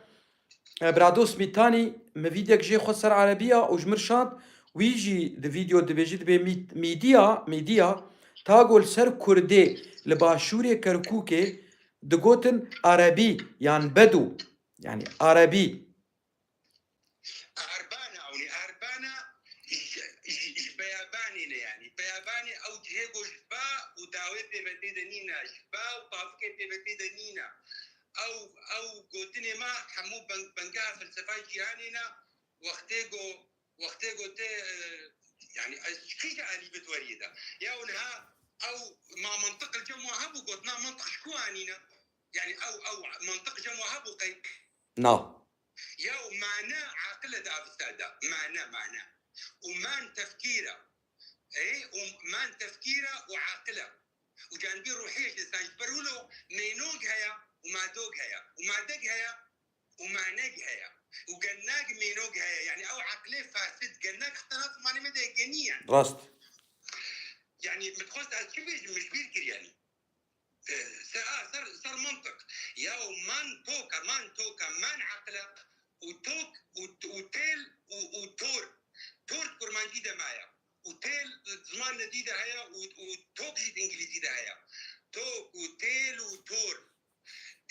e, Brado Smîtanî, min vîdyek jê xwe ser erebî ya û ji min şand, wî jî di vîdyo dibêjî, dibê mî-, mîdiya, mîdiya, ta ku li ser kurdê li başûrê Kerkûkê digotin erebî yan bedû, yani erebî. Erbana ewnî, erbana ji, ji, ji beyabanê ne yani. Beyabanê ew cihê ku ji ba û dawê pêvetê de nîne, ji ba û tavikê pêvetê de nîne. Ew, ew gotinê me hemû beng-, bengeha felsefa cîhanê ne. Wextê ku, wextê ku tê, e, yani ez ji kîja alî bi weriyê de. Ya û niha ew ma mantiq li cem wa hebû, gotina mantiq ji ku anîne? Yani ew, ew mantiq cem wa hebû qey? Na. Ya û mane aqil e di avista de. Mane, mane. Û man tefkîr e. Ê, û man tefkîr e û aqil e. Û canibî ruhiyê ji insan ji ber wilo mênog heye û madog heye û madeg heye û maneg heye û genag mênog heye. Yani ew aqilê fasid, genag heta nav zimanê me de genî ye. Rast. Yani min dixwest ez çi bêjim, min ji bîr kir yani. E, ser, a, ser, ser mantiq. Ya û man tok e, man tok e, man aqil e û tok û, û têl û, û tor. Tor di kurmancî de maye. Û têl di ziman nedî de heye û, û tok jî di îngilîzî de heye. Tok û têl û tor.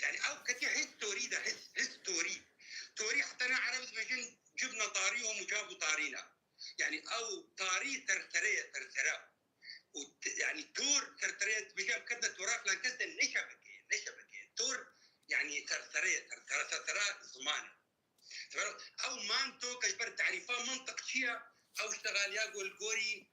Yani ew ketiye his torî de, his, his torî. Torî heta ne Ereb dibêjin cibne tarî û mucab û tarî ne. Yani ew tarî tersere ye, tersere. Û te-, yani tor tersere ye, dibêje em ketine tora filan kes de ne şebeke ye, ne şebeke ye. Tor yani tersere ye, tersere, tersere ziman e. Ew mantoka ji ber tarîfa mantiq çi ye? Ew ştexaliya ku li gorî,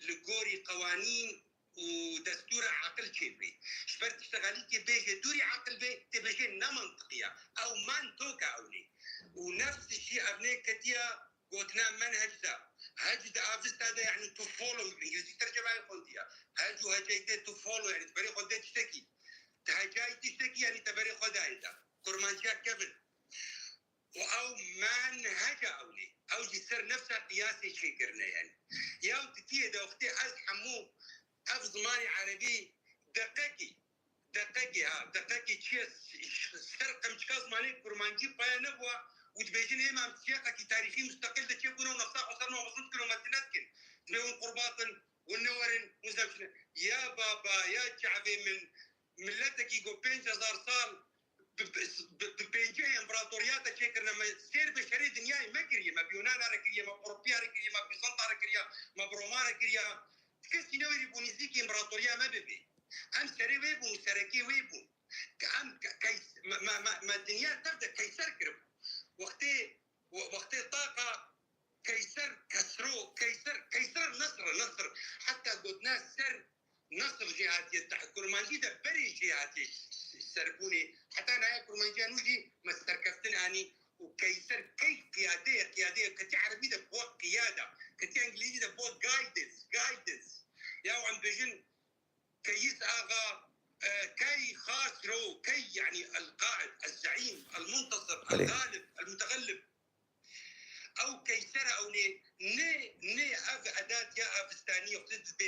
li gorî qewanîn û destûra aqil çêbê. Ji ber tiştexalîkê bêje dûrî aqil bê, tê bêje ne mantiqî ye. Ew mantoka ewnê. Û nefs jî evnê ketiye gotina menhec de. Hec di avista de, yani to follow, îngilîzî tercemayê xwendiye. Hec û heceytê to follow, yani tu berê xwe dê tiştekî. Tu hecayî tiştekî, yani te berê xwe dayê de. Kurmanciya kevin. Û ew menheca ewnê. Ew jî ser nefsa qiyasê çêkirine yani. Ya û dikiyê de wextê ez hemû ev zimanê erebî deqekî, deqekî ha, deqekî çi ye, ser qemçika zimanê kurmancî paya nebûwa û dibêjin ê me em siyaqekî tarîxî musteqil de çêbûne û nefsa xwe ser me mezin dikin û me tune dikin. Dibê hûn qurbatin, hûn newerin, hûn zevçine. Ya baba, ya çavê min, miletekî ku pênc hezar sal bi, bi, bi, bi pêncî împaratoriyata çêkirine, me sêr beşerê dinyayê me kiriye, me bi Yunana re kiriye, me bi Ewropiya re kiriye, me bi Bizanta re kiriye, me bi Roma re kiriye. Ti kesî newêrî bû nîzîkî împaratoriya me bibê. Em serê wê bûn, serekê wê bûn. Ke em ke-, keys-, me, me, me, me dinya tev de keyser kiribû. Wextê, we-, wextê taqa Keyser, Kesro, Keyser, Keyser Nesr, Nesr. Heta gotina ser Nesr jê hatiye, te-, kurmancî de berê jê hatiye serbûnê. Heta naya kurmanciya nû jî me serkeftin anî û Keyser key qiyade ye, qiyade ye. Ketiya erebî de bo qiyada, ketiya îngilîzî de bo guidance, guidance. Ya em bêjin Keyis Axa, e, Key Xasro, Key yani el-qaid, el-zeîm, el-muntasir, Belê. El-galib, el-mutegellib. Ew keyser ewnê, ne, ne ev edat ya evistanî, wextê dibê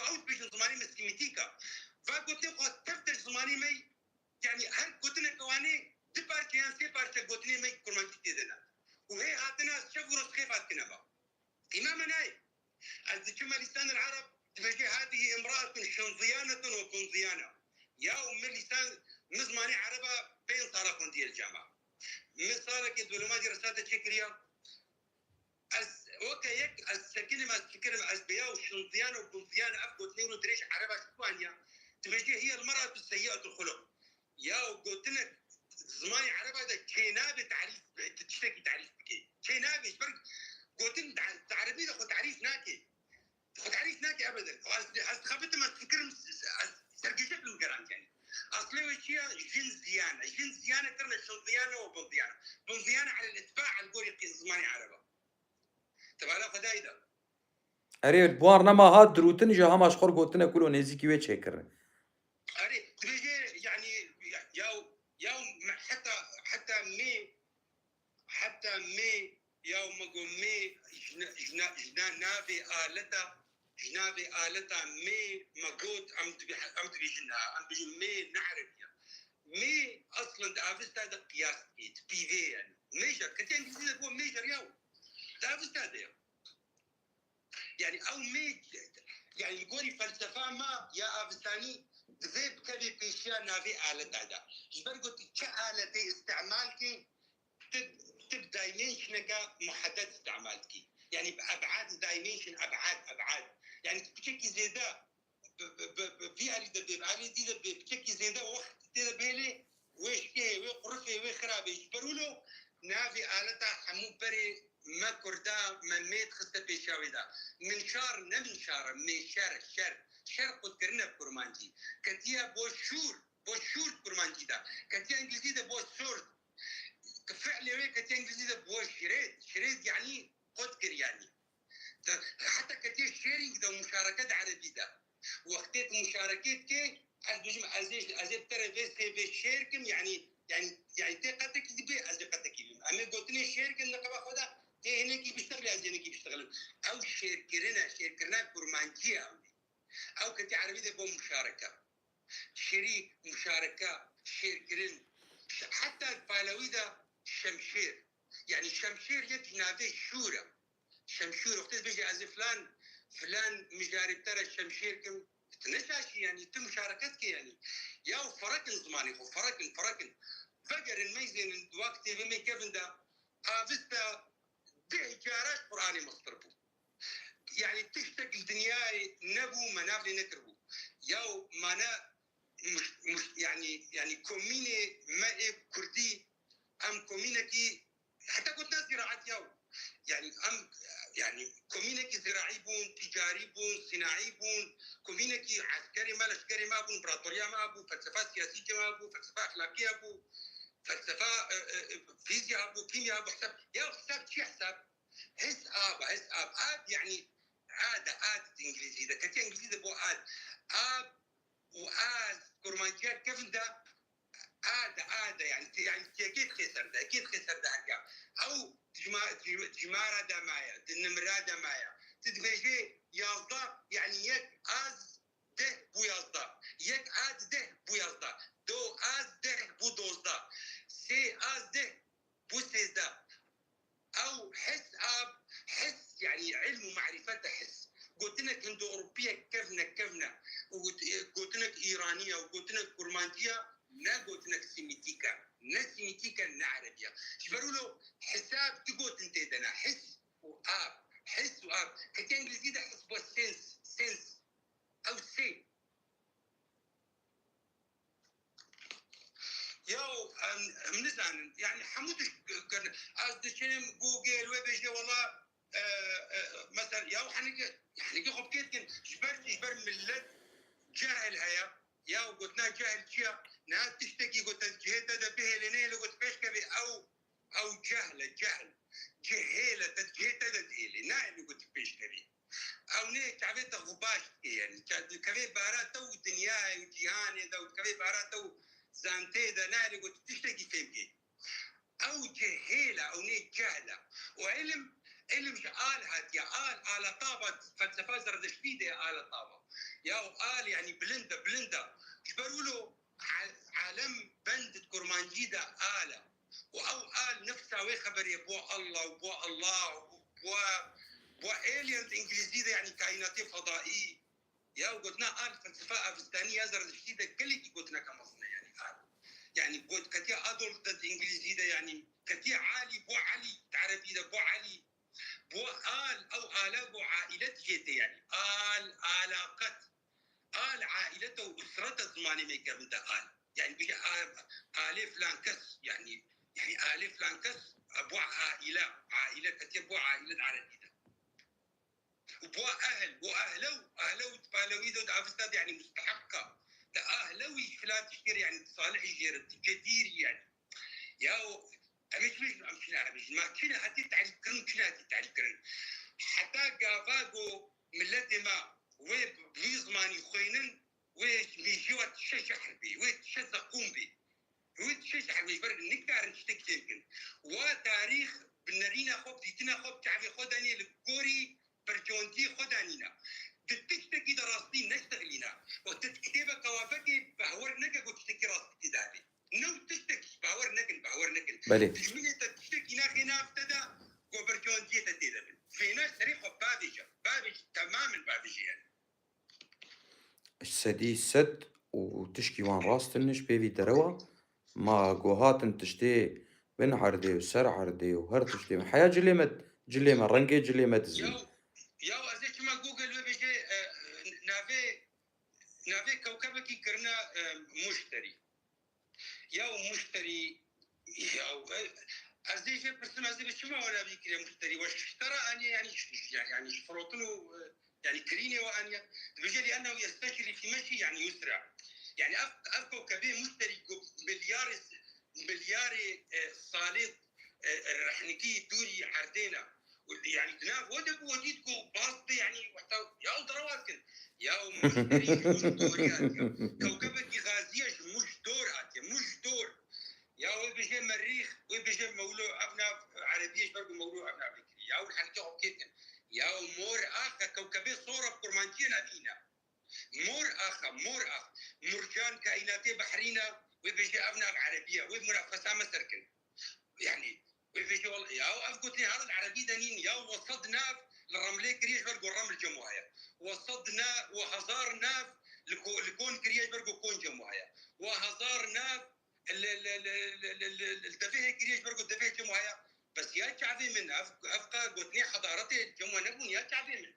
ew dibêjin zimanê me semîtîk e. Va gotinê xwe tev te ji zimanê me, yanî her gotineke wan ê du parçe yan sê parçe gotinê me kurmancî tê de ne. Û hê hatine ez şev û roj xêfa dikine me. Qîma me nayê. Ez diçime lîsanil ereb, dibêje hadihî imraetun şinzîyanetun û kunzîyane. Ya û min lîsan, min zimanê ereba pênc sala xwendiye li cema. Min salekê dîplomayê rêsata çêkiriya. Ez weke yek, ez sekinim, ez fikirim, ez bêya û şinzîyan û kunzîyan ev gotinê wilo dirêj ereba ji ku aniya? Dibêje hiye l-mer'etu seyyi'etul xuluq. Ya gotinek zimanê ereba de çênabe tarîf, tiştekî tarîf bike. Çênabe, ji ber gotin di, di erebî de xwe tarîf nake. Xwe tarîf nake ebeden. Ez, ez dixebitim, ez difikirim, ez serkêşe bidim geran yani. Aslê wê çi ye? Jin ziyan e. Jin ziyan e kirine şin ziyan e û bin ziyan e. Bin ziyan e elel itba, el gorî qî-, zimanê ereba. Tebala Xwedayî de. Erê, bi wan re nema hat dirûtin jî hema ji xwe re gotine ku lo nêzîkî wê çêkirin. Erê, dibêje, yanî, ya, ya, ya me-, heta, heta mê, heta mê, ya me got mê, ji na-, ji na-, ji na-, navê aleta, ji navê aleta mê me got, em dibi-, em dibêjin ha, em dibêjin mê ne erebî ye. Mê, aslında di Avesta de qiyas dikê, di pîvê yani. Mêja, ketiya Îngilîzî de got mêja ya. Di Avesta de ye. Yani ew mê, yani li gorî felsefa me ya Avistanî divê bikevê pêşiya navê aleta de. Ji ber ku tu çi aletê îstimal kî, tu, tu bi dimensioneke muhedded îstimal dikî. Yani bi eb'ad, dimension, eb'ad, eb'ad. Yani tu piçekî zêde bi, bi, bi, bi vî alî de bê, bi alî dî de bê, piçekî zêde wext tê de bêlê, wê şikê, wê qurifê, wê xirabê. Ji ber wilo navê aleta hemû berê me Kurda, me mê dixiste pêşiya wê de. Minşar, ne minşar e, mêşer, şer. Şer qutkirine bi kurmancî. Ketiye bo şûr, bo şûr di kurmancî de. Ketiye îngilîzî de bo sword. Fi'lê wê ketiye îngilîzî de bo şirêd. Şirêd yanî qut kir yanî. Te-, heta ketiye sharing de, muşareke di erebî de. Wextê tu muşarekê dikê, ez dibêjim, ez ê, ez ê bi te re vê sê vê share kim, yanî, yanî, yanî tê qetekî dibê, ez ê qetekî bim. Em ê gotinê share kin li qeba xwe de, tê hinekî biştexilî, ez ê hinekî biştexilim. Ew şêrkirin e, şêrkirina kurmancî ye ew. Ew ketiye erebî de bo muşareke. Şirîk, muşareke, şêrkirin. Ş-, heta li palewî de şemşêr. Yanî şemşêr yek ji navê şûr e. Şemşûr, wextê dibêje ez ê filan, filan mijarê te re şemşêr kim, tu ne şaşî yanî, tu muşareke dikê yanî. Ya ferek in zimanê xwe, ferek in, ferek in. Vegerin meyzênin di wextê vê me kevin de, Avesta deh cara ji Qur'anê mestir bû. Yanî tiştek li dinyayê nebû, me nav lê nekiribû. Yaw mane muş-, muş-, yanî, yanî komînê me ê kurdî, em komînekî heta gotina zîraet yaw. Yanî em, yanî komînekî zîraî bûn, tîcarî bûn, sînaî bûn, komînekî eskerê me, leşkerê me bûn, împaratoriya me bû, felsefa siyasî me bû, felsefa exlaqî bû, felsefa, e, e, e, fîzya bû, kîmya bû, hesab. Ya hesab çi hesab? His ab, his ab. Ab yani ad, ad di Îngilîzî de. Ketiye Îngilîzî de bo ad. Ab û az kurmanciya kevin de ad, ad yani, te-, yani yekê dixê ser de, yekê dixê ser de herga. Ew dijma-, dijma-, dijmara de maye, di nimira de maye. Tu dibêjê yazdeh, yani yek az deh bû yazdeh. Yek ad deh bû yazdeh. Do az deh bû dozdeh. Sê az deh bû sêzdeh. Ew his ab, his, yani ilm û marîfet e his. Gotinek Hindo-Ewropiyek kevne, kevne. Û got-, e, gotinek Îranî ye û gotinek Kurmancî ye, ne gotinek Semîtîk e. Ne Semîtîk e, ne Erebî ye. Ji ber wilo hisab du gotin tê de ne. His û ab. His û ab. Ketiye Îngilîzî de his bo sense, sense. Ew sê. Yaw, em, em nizanin. Yani hemû tişt kirin. Ez diçim Google wê bêje wela, e, e, mesela, yaw heneke, heneke xwe bikê dikin. Ji ber, ji ber millet cehil heye. Yaw gotina cehil çi ya? Niha tiştekî got ez cihê te de bihêlê nehêlê got pêş kevê ew, ew cehl e, cehl. Cihêl e, te cihê te de dihêlê. Nehêlê got pêş kevê. Ew nê çavê te xwe baş dike, yani. Ça-, dikevê bara te û dinyayê û cîhanê de û dikevê bara te û zantê de, nayê got tiştekî fêm kê. Ew cehêl e, ew nê cehl e. Û ilim, ilim ji al hatiye. Al, ala taba, felsefa Zerdeştî de ye, ala taba. Ya al, yani, bilind e, bilind e. Ji ber wilo a-, alem bend di kurmancî de al e. Û ew al nifsa wê xeberê bo Allah û bo Allah û bo, bo aliens, îngilîzî de, yani, kaînatê fedaî. Ya, gotina al, felsefa Avistanî ya Zerdiştî de gelekî gotineke mezin e, yani, al. Yani, got-, ketiye adol de di îngilîzî de, yani, ketiye alî, bo Elî, di erebî de bo Elî. Bo al, ew ala bo aîle dijê tê, yani. Al, alaqet. Al, aîlete û usrete zimanê me kevin de al. Yani, bije a-, alê filan kes, yani, yani, alê filan kes, bo aîle, aîle ketiye bo aîle di erebî de. Û bo ehl, û ehlew, ehlew di Palewî de, di Avesta de, yani, musteheq e. Di ehlewî filan tiştê re, yani, di salihî jê re, di cedîrî, yani. Ya, em ê çi bêjin, em çi nebêjin? Ma çi ne hatî tarîfkirin, çi ne hatî tarîfkirin? Heta gava ku miletê me wê bi vî zimanî xwênin, wê mêjiyê we tişe şehr bê, wê tişe zeqûm bê. Wê tişe şehr bê, ji ber nikarin tiştek çêkin. Wa tarîx bi nerîna xwe, bi dîtina xwe, bi çavê xwe danî li gorî bercewendiyê xwe danîne. Di tiştekî de rastî neştexilîne. Û tu di kitêbeke wa vekê behwer neke ku tiştekî rastî tê de hebe. New tiştek, bawer nekin, bawer nekin. Belê. Dijminê te tiştekî naxê nav te de ku bercewendiyê te tê de bin. Fêna serê xwe bavêje, bavêje, temamen bavêje yani. Sedî sed û tişkî wan rast in, ji pêvî derewa ma ku hatin tiştê bin erdê û ser erdê û her tiştê. Heya cilê me, cilê me, rengê cilê me dizî. Ya, ya ez ê çima Google bibêje, e, navê, navê kewkebekî kirine, e, muşterî. Ya muşterî, ya, e, ez dê jê pirsim, ez dê bi çima wela bî kiriye muşterî? We ji te re aniye, yani, ş-, ş-, yani, ji firotin û, e, yani, kirînê we aniye. Dibêje, "Li ennehu yestecri fî meşî, yani, yusra." Yani, ev, ev kewkebê muşterî ku milyarê, milyarê, e, salê, e, rehnikî dûrî erdê ne. Û, yani, di nav we de bû, we dît ku baz de, yani, weta, ya, û derewa dikin. Ya, û muşterî ji Muş dorî hatiye. Kewkebekî gaziye ji Muş dor hatiye. Muş dor. Ya, wê bêje merîx, wê bêje mewlo, ev nav erebî ye, ji ber ku mewlo ev navê kiriye. Ya, û henekê xwe kê dikin. Ya, û mor axe, kewkebê sor e, kurmanciyê ne dîne. Mor axa, mor ax. Murcan kaînatê behrî ne, wê bêje ev nav erebî ye, wê munafesa me ser kin. Yani, wê bêje wal-, ya ev gotinê halo li erebî de nîn, ya we sed nav li Remlê kiriye ji ber ku Reml cem waye. We sed na-, we hezar nav li ko-, li Kon kiriye ji ber ku Kon cem waye. We hezar nav li, li, li devê hê kiriye ji ber ku devê cem waye. Bes ya çavê min, ev, ev ka gotinê hedaretê cem we nebûn, ya çavê min.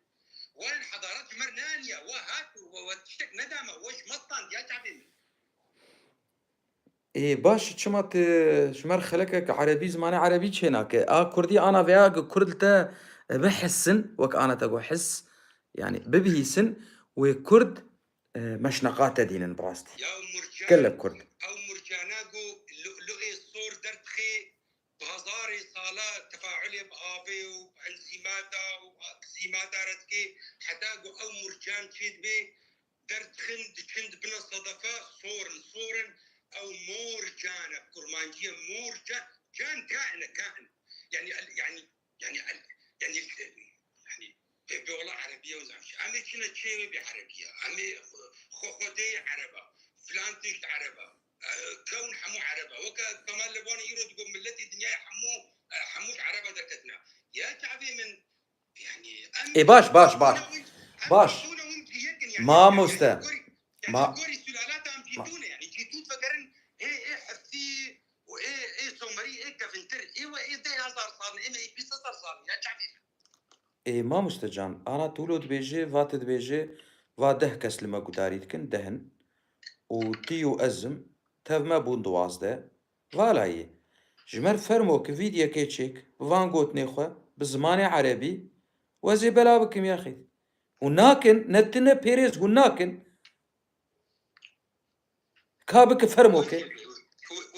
Werin hedaret ji me re neaniye, we hat û we, we tiştek nedame, we ji me stand ya çavê min. Ê, baş, çima tu ji me re xelekek erebî, zimanê erebî çênake? A kurdî ana veya ku kurd li te bihisin, wek ana te got his, yani bibihîsin, wê kurd, e, meşneqa te dînin bi rastî. Ya Murcan, gelek kurd. Ew Murcana ku lu'lu'ê sor derdixe, bi hezarê sala tefaulê bi avê û bi enzîmata û bi enzîmata re dike, heta ku ew Murcan çêdibe, derdixin, diçin, dibine sedefe, sor in, sor in, ew mor can e, kurmanciyê mor can, can kain e, kain. Yani, el-, yani, yani, el-, yani, yani, hê bi wela erebî ye û zanî. Em ê çine çê wê bê erebî ye. Em ê xwe, xwedê ereb e. Filan tişt ereb e. E, kewn hemû ereb e. Weke Kemal Lebanî îro digot, miletê dinyayê hemû, e, hemû ji ereb e derketine. Ya çavê min, Ê, baş, baş, baş. Baş. Mamoste. Ma- Ê, mamoste can, ana tu lo dibêje, va tu dibêje, va deh kes li me gudarî dikin, deh in. Û tî û ez im, tev me bûn duwazdeh. Vala yê. Ji me re fermo ki vîdyekê çêk, bi van gotinê xwe, bi zimanê erebî, we zê bela bikim yaxî. Û nakin, ne tu ne pêrêz hûn nakin. Ka bike fermo ke. Wê çê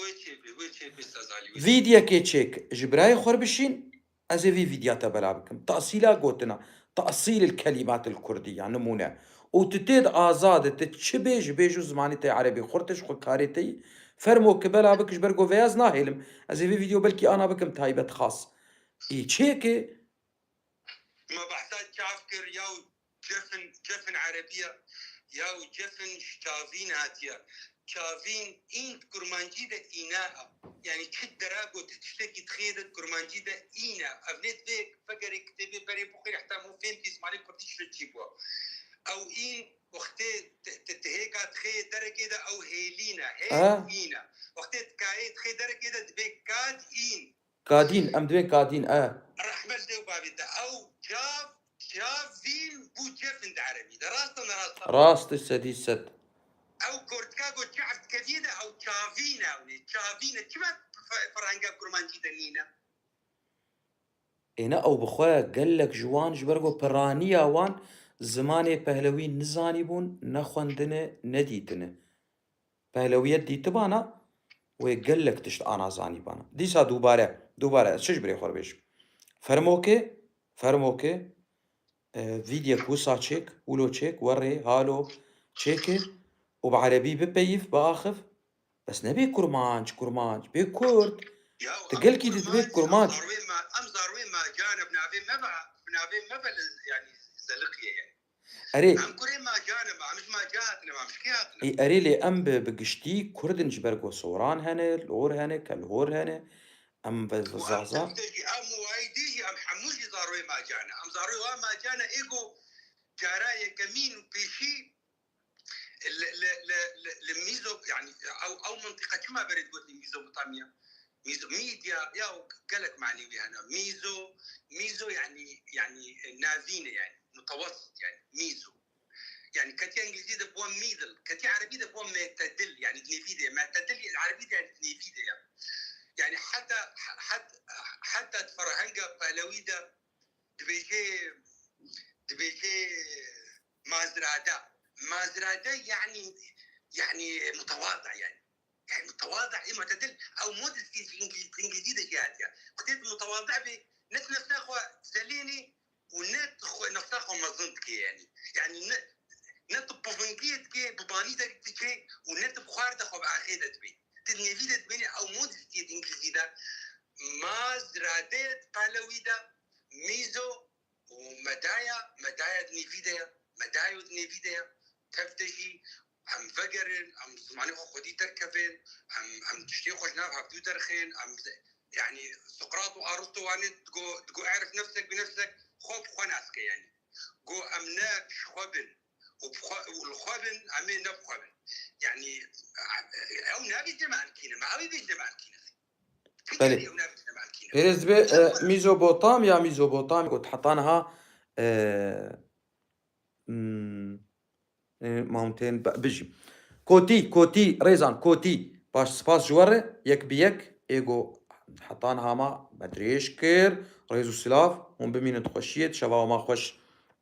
bê, wê çê bê, wê çê bê Sezalî, wê çê bê. Vîdyekê çêk, ji birayê xwe re bişîn, Ez ê vî vîdya te bela bikim. Tasîla gotina, tasîl il kelîmat il kurdî, ya nimûne. Û tu tê de azad e, tu çi bêjî, bêjî û zimanî te erebî xurt e, ji xwe karê te yî. Fermo ki bela bik, ji ber ku vêya ez nahêlim. Ez ê vî vîdyo belkî ana bikim taybet xas. Ê çêke. Me behsa çav kir ya û Cefin, cefin erebiya, ya û cefin ji çavîn hatiye. Çavîn în di kurmancî de îna e. Yani çi dera got tiştekî dixê de kurmancî de îne. Ev nê divê vegerê kitêbê berê bixwîn heta hûn fêm kî zimanê kurdî çi çî bû. Ew în wextê te, te, te hêka dixê derekê de ew hêlîne. Hêl Ah. îne. Wextê dikayê dixê derekê de dibê kad în. Kadîn, em divê kadîn, e. Rehmet dê û bavê te. Ew çav, çavîn bû cefin di erebî de. Rast e, ne rast e? Rast e, sedî sed. Ew kortika got çav dikevî de, ew çavîn e, ew nê. Çavîn e. Çima fe-, ferhenga kurmancî de nîne? Êne ew bi xwe gelek ji wan ji ber ku piraniya wan zimanê pehlewî nizanîbûn, ne xwendine, ne dîtine. Pehlewiyet dîtibana, wê gelek tişt ana zanîbana. Dîsa dubare, dubare, ez çi ji birê xwe re bêjim? Fermokê, fermokê, e, vîdyek wisa çêk, wilo çêk, werê, halo, çêke û bi erebî bipeyîv, biaxiv. Bes nebê kurmanc, kurmanc, bê kurd. Ya, Ti ew gelkî dî dibê kurmanc, kurmanc. Em zarwê ma-, em zarwê macan e, bi navê me ve, bi navê me ve li, yani, zeliqiye yani. Erê. Em kurê macan e, em ji maca hatine, em ji kê hatine? Ê, erê lê em bi, bi giştî kurd in ji ber ku soran hene, lor hene, kelhor hene. Em ve Û em zaza. Tevde jî, em wayî dî jî, em hemû jî zarwê macan e. Em zarwê wa macan e, ê ku cara yekemîn û pêşî li, li, li, li, li Mîzo, yani, ew, ew mintiqa çima berê digotin Mîzopotamya? Mîzo, Mîdya, ya gelek manî wî hene. Mîzo, Mîzo yani, yani, navîn e yani, mutawessit yani, Mîzo. Yani, ketiya îngilîzî de bû middle, ketiya erebî de bû metedil, yani, di nêvî de, metedil, erebî de, yani, di nêvî de ya. Yani, heta, het-, heta di ferhenga pehlewî de dibêje, dibêje mazirade. Mazirade yani, yani mutawada yani. Yani mutawada, e, mutedil, ew modesty ji îngil-, îngilîzî de jî hatiye. Wextê tu mutawada bî, ne tu nefsa xwe zelênî û ne tu xwe, nefsa xwe mezin dikê yani. Yani ne, ne tu pivingiyê dikê, bi banî de diçê û ne tu bi xwar de xwe bi axê de dibî. Tu di nêvî de dibînî ew modesty di îngilîzî de. Mazirade di pehlewî de, mîzo, û medaya, medaya di nêvî de ye, medayo di nêvî de ye. Tev de jî em vegerin, em zimanê xwe xwedî derkevin, em, em tiştê xwe ji nav hevdû derxin, em, yani, Sokrat û Aristo wane digo, digo "Erif nefsek bi nefsek", xwe bi xwe nas ke, yani. Go em ne ji xwe bin û bi xwe, û li xwe bin, em ê ne bi xwe bin. Yani, ew nabêje me em kî ne, me ew ê bêje me em kî ne. Belê. Pêrêz dibe, e, Mîzobotam ya Mîzobotam got heta niha, e, hmm, e, mountain, be-, bijî. Kotî, kotî, rêzan, kotî. Baş, spas ji we re, yek bi yek, ê go heta niha ma me dirêj kir. Rêz û silav, hûn bimînin di xweşiyê, şeva we ma xweş.